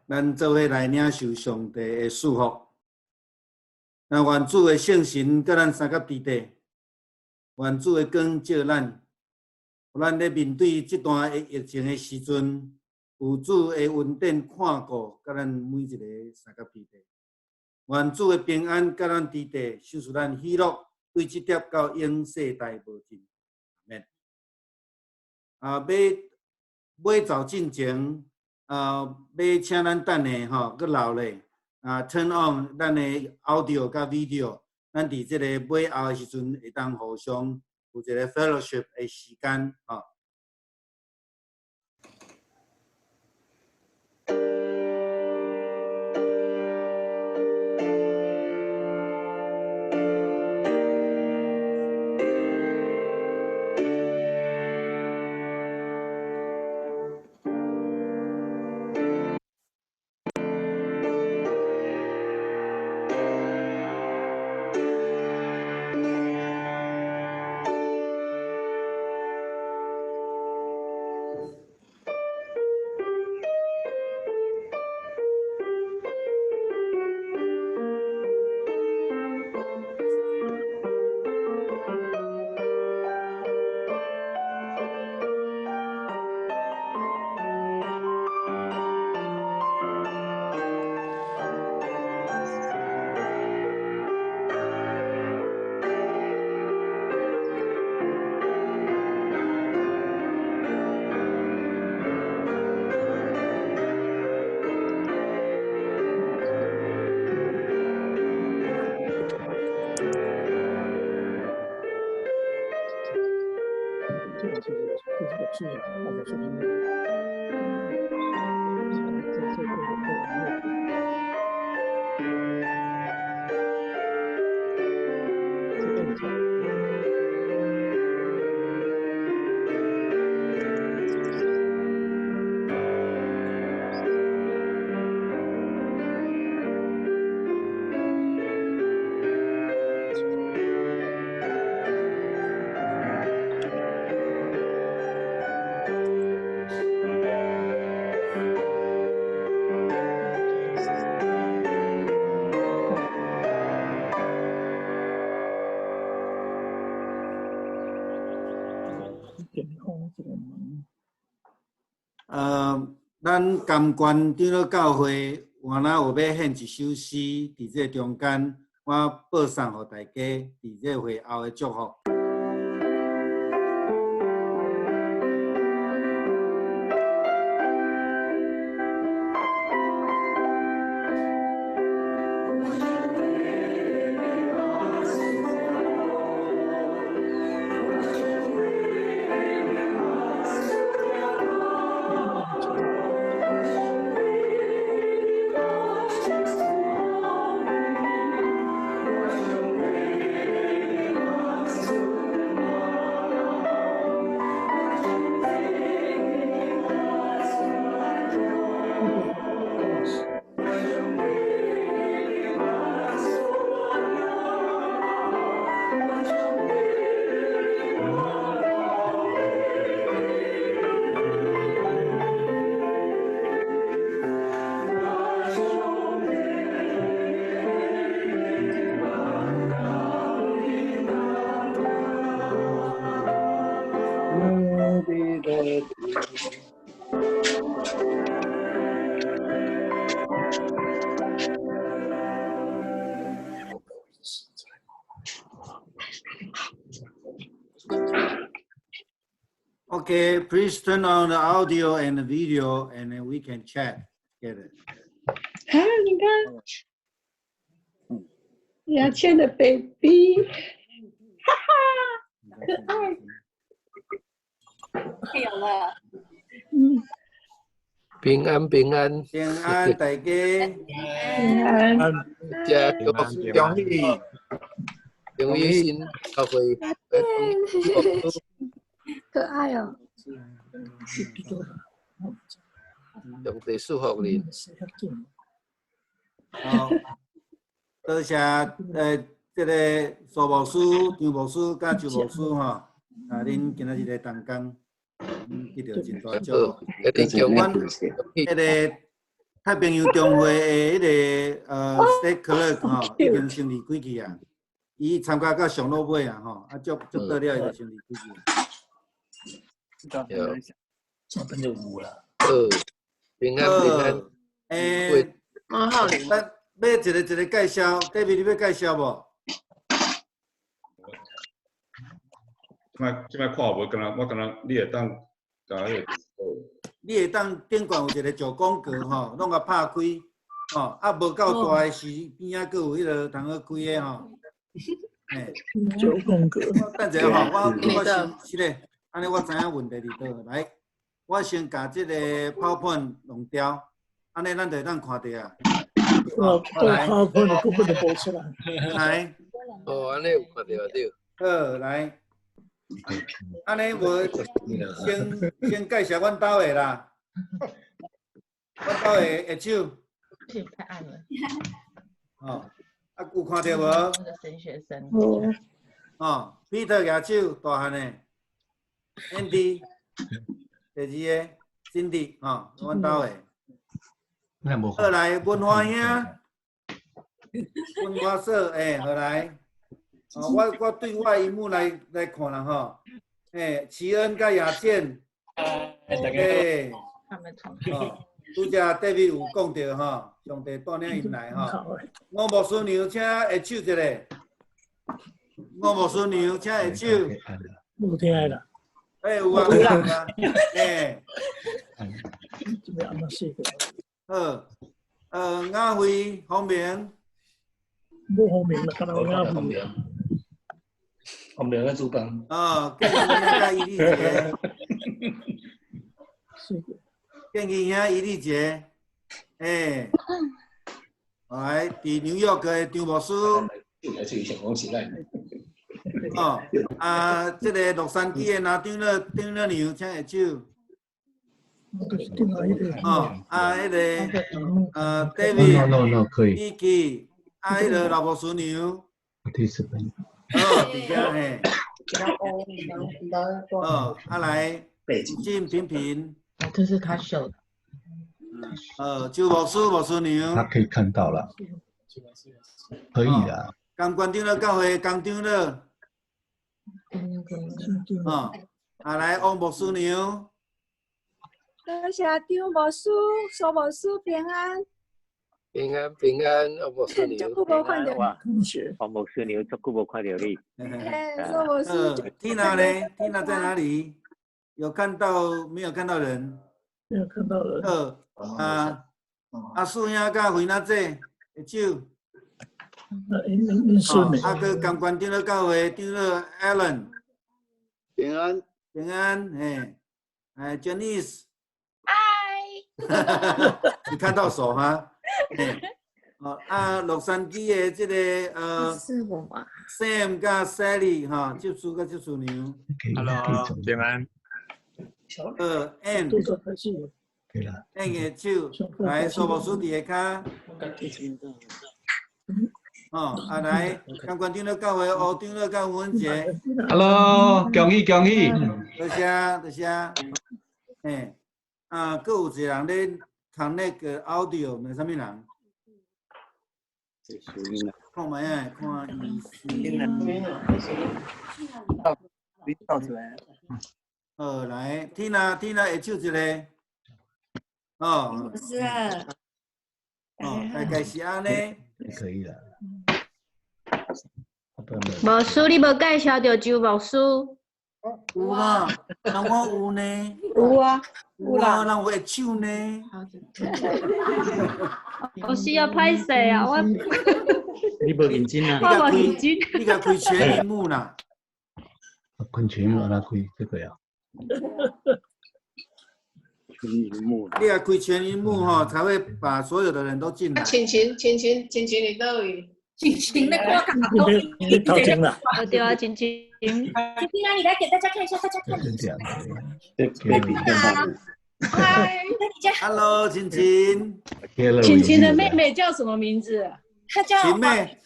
咱做伙來領受上帝的祝福。那願主的聖神佮咱相佮佇底，願主的光照咱，予咱咧面對這段的疫情的時陣，有主的恩典看顧，佮咱每一個相佮佇底。願主的平安佮咱佇底，使咱喜樂，對這粒到永世代無盡。阿們。啊，欲走進前，啊，欲請咱等下吼，閣留咧，啊，turn on 咱的 audio 佮 video，咱佇這个尾後的時陣，會當互相有一個 fellowship 的時間，吼。咱甘願長老教會，原來有欲獻一首詩，佇這中間，我報送予大家，佇這會後的祝福。Okay, please turn on the audio and the video, and then we can chat together. 啊，你看，牙签的 baby，哈哈，可愛。有了。嗯。平安平安。平安，大家。平安。謝恭喜，恭喜新教會。可愛哦。上帝祝福恁。好，多謝這个蘇牧師、張牧師佮周牧師吼，啊，恁今仔日來同工，得著真大祝福。阮彼个太平洋中會的彼個state clerk 吼，已經先離開去啊。伊參加到上落尾啊吼，啊足足到了，伊就先離開去。對，上邊就有啦。好，平安平安。咱欲一个一个介紹，David 你欲介紹無？這擺看無，敢若我敢若你會當共彼個。你會當頂懸有一個九宮格吼，攏共拍開吼，啊無夠大的時邊仔閣有彼个通好開的吼。嘿，九宮格。等一下吼，我先是咧，按呢我知影問題佇佗。來，我先共這个 PowerPoint 弄掉，按呢咱就會當看著啊。哦，PowerPoint 根本就無出來。來。哦，按呢有看著對。好，來。按呢無先介紹阮兜的啦，阮兜的下手。太暗了。哦，啊有看著無？那個神學生。哦，Peter 舉手，大漢的，Andy，第二个，Cindy，吼，阮兜的。好來，文華兄，文華嫂，欸，好來。哦，我對我的螢幕來看啦吼，欸，齊恩佮雅健，欸，哦，拄才 David 有講著吼，上帝帶領𪜶來吼。吳牧師娘，請下手一下。吳牧師娘，請下手。無聽的啦。欸，有啊，有啊，欸。這邊按怎四個？好，亞輝、方明。無方明啦，敢若亞輝。方明咧主辦。哦，建議兄佮伊麗姐。建議兄伊麗姐，欸，來，佇紐約的張牧師。哦，啊，這个洛杉磯的拿長老長老娘，請下手。哦，啊，彼个，David， No no no，可以。以及啊，彼个老牧師娘。第四本。好，佇遮嘿。哦，啊來，進平平。這是他秀的。周牧師、牧師娘。他可以看到了。可以的。江關長老教會江長老。哦，啊來，王牧師娘。多謝張牧師、蘇牧師平安。平安平安，王牧師娘。足久無看著。王牧師娘，足久無看著你。欸，蘇牧師。 Tina 呢？Tina 在哪裡？有看到沒有看到人？沒有看到人。好，啊，阿樹兄佮惠娜姐，下手。恁孫呢？啊，閣江關長老教會長老 Alan。平安。平安，嘿，哎，Janice。嗨。你看到手哈？哦，啊，洛杉磯的這个是我嗎？Sam 佮 Sally 哈，執事佮執事娘。 Hello，平安。Ann。Ann 的手，來，蘇牧師佇下跤。哦，啊來，江關長老教會吳長老佮吳文傑。 Hello，恭喜恭喜。多謝多謝。嘿，啊，閣有一個人咧 connect 個 audio，毋知啥物人？看覓仔，看伊是。你跳出來。好，來，Tina，Tina 下手一个。哦。是啊。哦，大概是按呢。可以了。牧師，你無介紹著周牧師？有啊，人我有呢。有啊，有啊，人有下手呢。我是要歹勢啊，我。你無認真啊？我無認真。你共開全螢幕啦。開全螢幕，哪開這個呀？全螢幕。你共開全螢幕吼，才會把所有的人都進來。晴晴，晴晴，晴晴，你佗位？晴晴，你看卡你頭前啦。對啊，晴晴。晴晴啊，你來給大家看一下，大家看。嗨，Hello，晴晴。晴晴的妹妹叫什麼名字？她叫晴妹。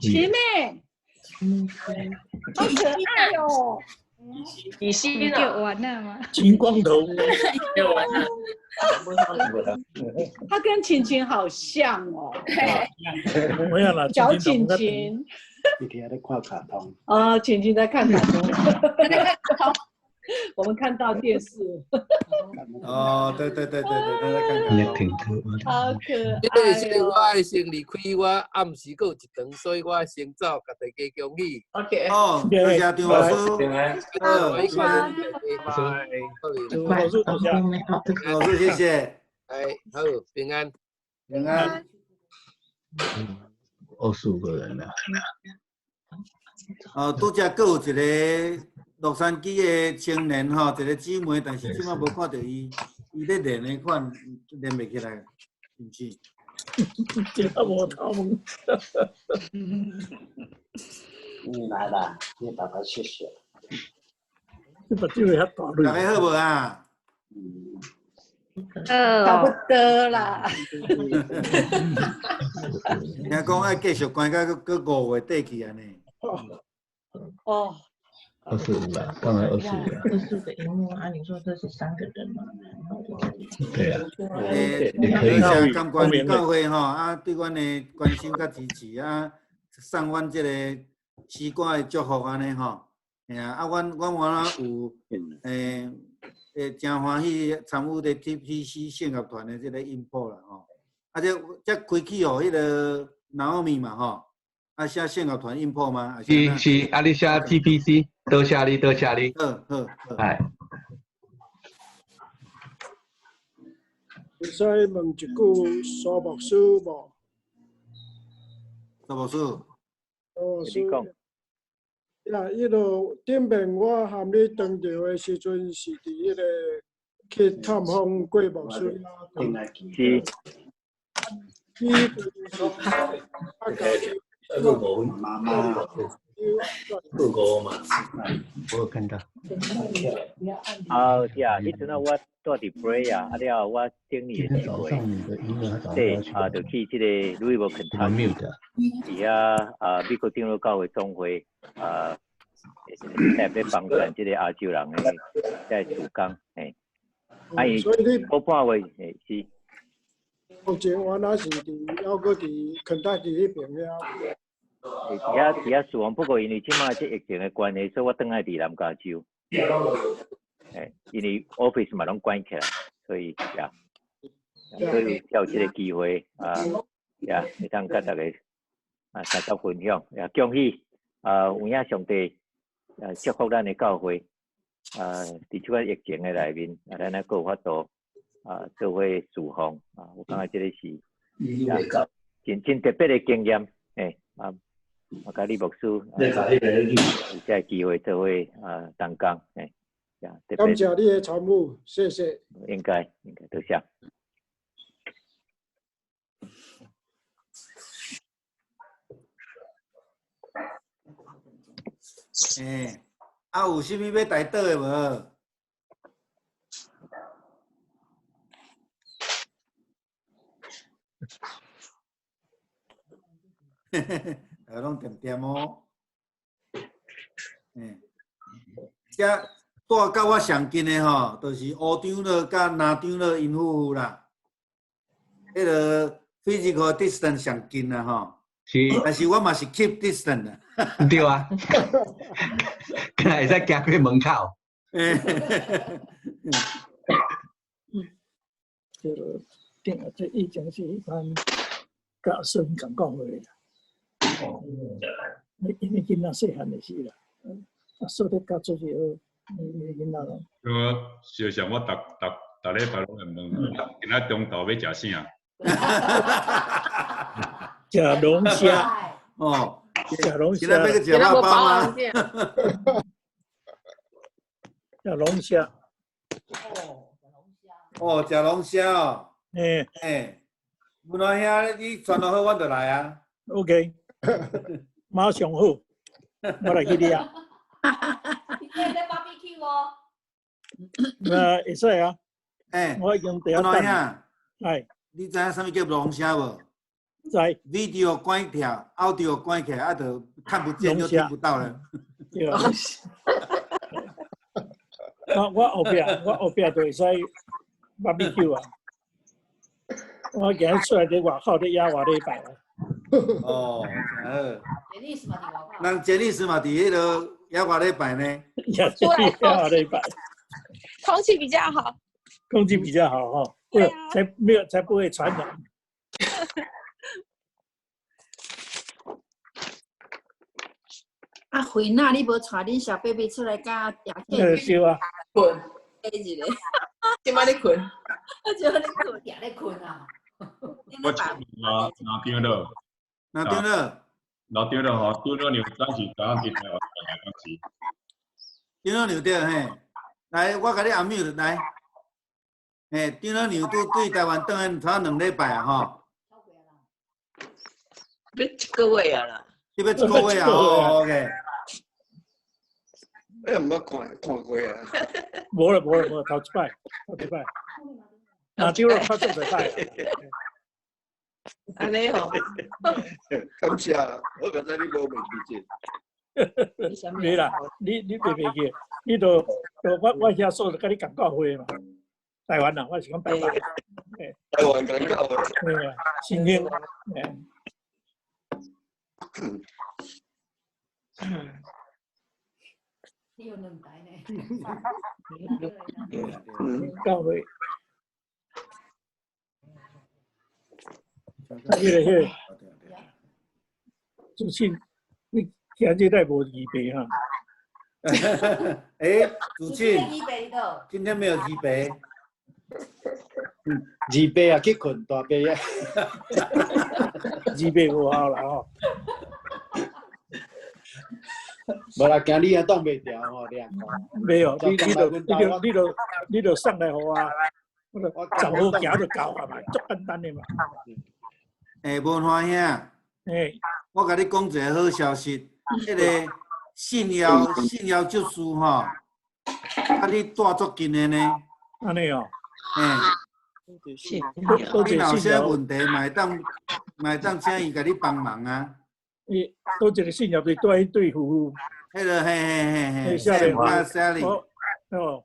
晴妹，好可愛哦。以新叫完了嗎？金光頭。叫完了。他跟晴晴好像哦。沒有啦，小晴晴。一天在看卡通。啊，晴晴在看卡通。我們看到電視。哦，對對對對對，他在看卡通。好可愛。這個是我愛先離開，我暗時閣有一場，所以我先走，共大家恭喜。 OK。哦，多謝張老師。好，謝謝。老師多謝。老師謝謝。哎，好，平安。平安。 25個人啦。哦，拄才閣有一個洛杉磯的青年吼，一個姊妹，但是這擺無看著伊，伊咧連的款連袂起來，是毋是？這個無頭毛。你來啦，你爸爸謝謝。這目睭會較大蕊。大家好無啊？差不多啦。聽講愛繼續關到閣5月底去按呢。哦。 25了，剛才25了。 24個螢幕啊！你說這是三個人嗎？對啊。欸，多謝感恩教會吼，啊，對阮的關心佮支持啊，送阮這個詩歌的祝福按呢吼。嘿啊，啊，阮阮原來有真歡喜參與咧 TPC 聖樂團的這個音譜啦吼。啊，這這開啟予彼個 Naomi 嘛吼。啊，寫聖樂團音譜嗎？是是，啊，你寫 TPC，多謝你，多謝你。好好好。哎。會使問一句蘇牧師無？蘇牧師。蘇牧師。你講。呀，彼落頂面我含你當著的時陣，是佇彼個去探訪郭牧師遐。是。伊就是啊，家己。媽媽，五嘛，我有看到。啊，是啊，彼陣啊，我住佇 Brea 啊，了後我頂年的機會，對，啊，就去這個 Louisville Kentucky，佇遐啊，美國長老教會總會啊，咧幫助這個亞洲人的在事工，嘿，啊，伊個半月，嘿，是。目前原來是佇，猶閣佇肯塔基彼邊遐。佇遐佇遐事奉，不過因為這擺這疫情的關係，所以我轉來佇南加州。嘿，因為 office 嘛攏關起來，所以呀，所以才有這個機會啊，呀，會當佮大家啊，大家分享，也恭喜啊，有影上帝啊祝福咱的教會啊，佇這款疫情的內面，啊，咱還閣有法度啊，做伙事奉啊，我感覺這個是真真特別的經驗，欸啊，我佮李牧師有這個機會做伙啊同工，欸，感謝你的參與，謝謝。應該應該多謝。欸，啊有啥物欲代禱的無？嘿嘿嘿，大家攏恬恬哦。欸，這住佮我上近的吼，就是吳長樂佮林長樂𪜶夫婦啦。彼个 physical distance 上近啦吼。是。但是我嘛是 keep distance 啦。對啊。敢若會使行過門口。這個頂啊，這以前是彼款佮孫共講話啦。哦，因為囡仔細漢的時啦，啊，說得較做是好，因為囡仔咯。我小想我逐逐逐禮拜攏會問，今仔中晝欲食啥？食龍蝦。哦，食龍蝦。今仔欲去食肉包嗎？食龍蝦。哦，食龍蝦哦。欸。欸，文華兄，你傳落好，阮就來啊。 OK，馬上好，我來去掠。你今日欲 barbecue 哦？那會使啊。欸，我已經佇遐等。哎，你知影啥物叫龍蝦無？知。 Video 關掉，audio 關起來，啊，就看不見就聽不到了。對啊。我後壁就會使 barbecue 啊！我今日出來佇外口咧野外咧擺啊！哦，真好。人傑尼斯嘛佇彼落野外咧擺呢。野外咧擺。空氣比較好。空氣比較好吼，對，才沒有才不會傳染。啊，慧娜，你無帶恁小 baby 出來佮夜對啊。睏。一个。這擺咧睏。這擺咧睏，也咧睏啊。我請問老長老。老長老。老長老吼，長老娘當時早佇台灣來當時。長老娘對嘿，來，我共你阿繆來。嘿，長老娘拄對台灣轉來差2禮拜啊吼。欲一個月啊啦。欲一個月啊，哦，OK。哎，毋捌看過啊。無啦無啦無，頭一擺，頭一擺。若長老較做一擺。按呢吼。感謝，我剛才你無袂記這。袂啦，你袂袂記，你都我遐說就佮你講教會嘛。台灣人，我是講台灣。台灣講教會。對啊，新興。你有兩台呢？教會。彼個，主持你今日帶無預備哈？欸，主持，今天沒有預備。預備啊，去睏大伯啊。預備無效啦吼。無啦，驚你也擋袂牢吼，你啊。沒有，你就送來予我，我就走好行就到啊嘛，足簡單的嘛。欸，文華兄，欸，我共你講一個好消息，彼個信堯執事吼，啊，你住足近的呢。按呢哦。欸。你若有啥問題，嘛會當請伊共你幫忙啊。伊倒一個信堯就是住彼對夫婦。彼個嘿嘿嘿嘿。少年啊，少年。哦。哦。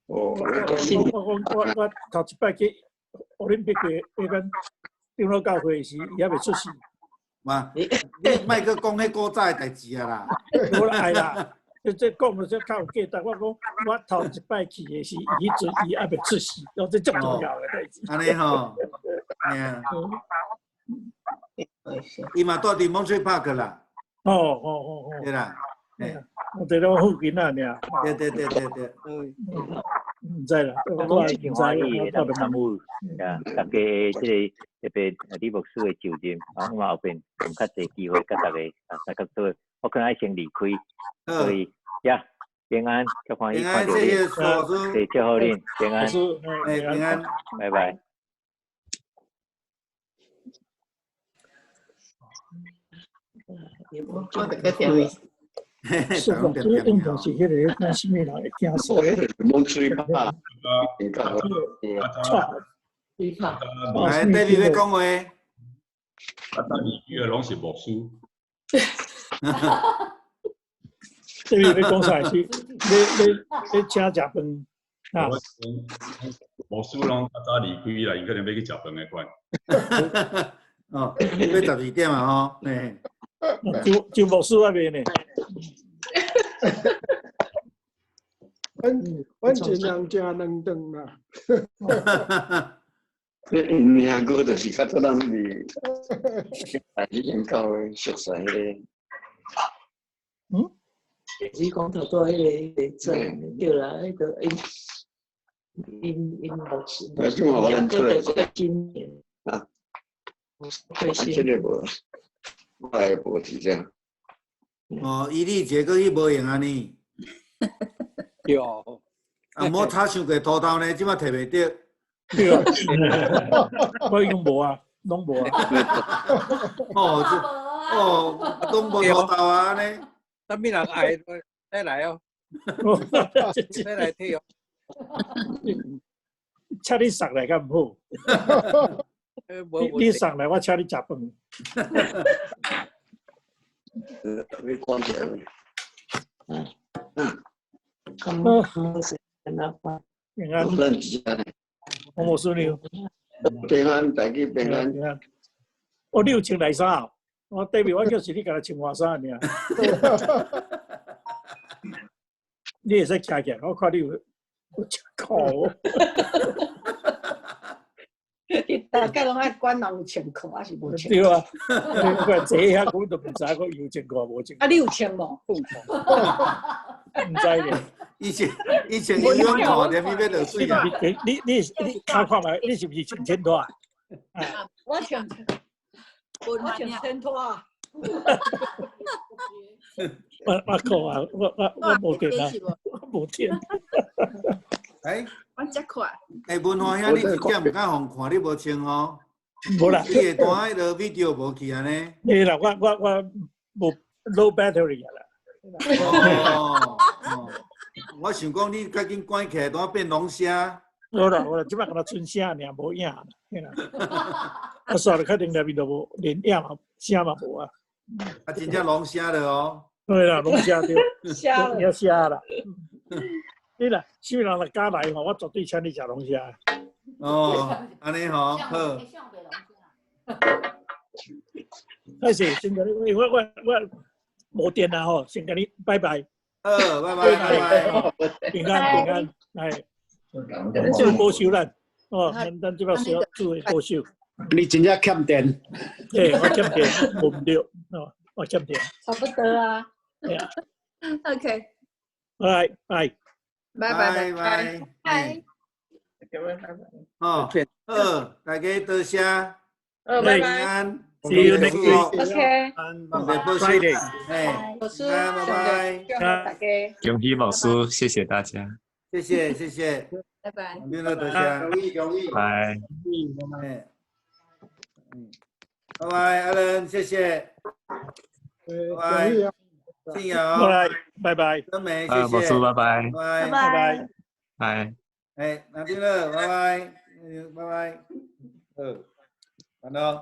我頭一擺去奧林匹克彼間長老教會時，伊猶未出世。嘛，你莫閣講彼古早的代誌啊啦。無啦，愛啦，這講的這較有價值。我講我頭一擺去的時，伊彼陣伊猶未出世，哦，這足重要的代誌。按呢吼，嘿啊。伊嘛住佇 Monterey Park 啦。哦。對啦。我佇咧我附近啊，爾。對對對對對。毋知啦，我真歡喜會當參與，啊，大家這個特別李牧師的就任，啊，我嘛後邊有較濟機會佮大家啊，相佮做，我可能愛先離開，所以呀，平安，足歡喜看著你，謝謝祝福恁，平安，平安，拜拜。我特別聽。是啊，這運動是彼個講啥物人會驚死？蒙吹怕，來，弟弟欲講話。啊，當二句的攏是牧師。弟弟欲講啥是？你請食飯啊？牧師攏較早離開啦，伊可能欲去食飯的款。哦，欲12點啊吼，嘿。周牧師那邊呢？阮一人食兩頓啦。這名歌就是較早咱佇以前教會熟悉彼個。嗯？你講頭拄彼個鄭對啦，彼個𪜶牧師。啊，這嘛我認出來。今年啊。啊，這个無，我也無是這樣。哦，伊你一個去無閒啊呢？對。啊，莫插傷過塗頭呢，這擺摕袂著。對啊。我已經無啊，攏無啊。哦，哦，攏無塗頭啊呢。啥物人愛再來哦。再來提哦。請你送來較毋好。你送來，我請你食飯。你關起來。平安。我無輸了。平安，大家平安。平安。哦，你有穿內衫？我對面我叫是你共穿外衫爾。你會使徛起來，我看你有有穿褲。你大概攏愛管人有穿褲還是無穿？對啊，你看坐遐，我都毋知我有穿褲無穿。啊，你有穿無？毋知咧。以前游泳褲連咪欲落水啊！你看看覓，你是毋是穿前拖啊？我穿前拖啊！我靠啊！我無電啊！我無電。哎，我這快。哎，文華兄，你一點毋敢予看，你無穿吼？無啦。你會單彼个 video 無去按呢？對啦，我無 low battery 啊啦。哦，我想講你較緊關起來，單變龍聲。無啦無啦，這擺敢若賰聲爾，無影啦。啊，煞了確定內面都無，連影嘛聲嘛無啊。啊，真正龍聲了哦。對啦，龍聲對。聲了。聲啦。你啦，啥物人若敢來吼，我絕對請你食龍蝦。哦，按呢吼，好。開始，先共你，我無電啦吼，先共你拜拜。好，拜拜拜拜。平安平安，哎。主保守咱，哦，咱這擺需要主的保守。你真正欠電。對，我欠電，無毋對，哦，我欠電。差不多啊。對啊。 OK。拜拜。拜拜拜拜。拜。哦，好，大家多謝。好，拜拜。平安。 See you next week. OK。 Friday。哎，老師，拜拜。大家。恭喜老師，謝謝大家。謝謝謝謝。拜拜。邊個多謝？恭喜恭喜。拜。嗯，拜拜，阿倫，謝謝。拜拜。信堯。拜拜拜。真美，謝謝。老師，拜拜。拜拜拜。拜。哎，那邊了，拜拜，拜拜。好，完了。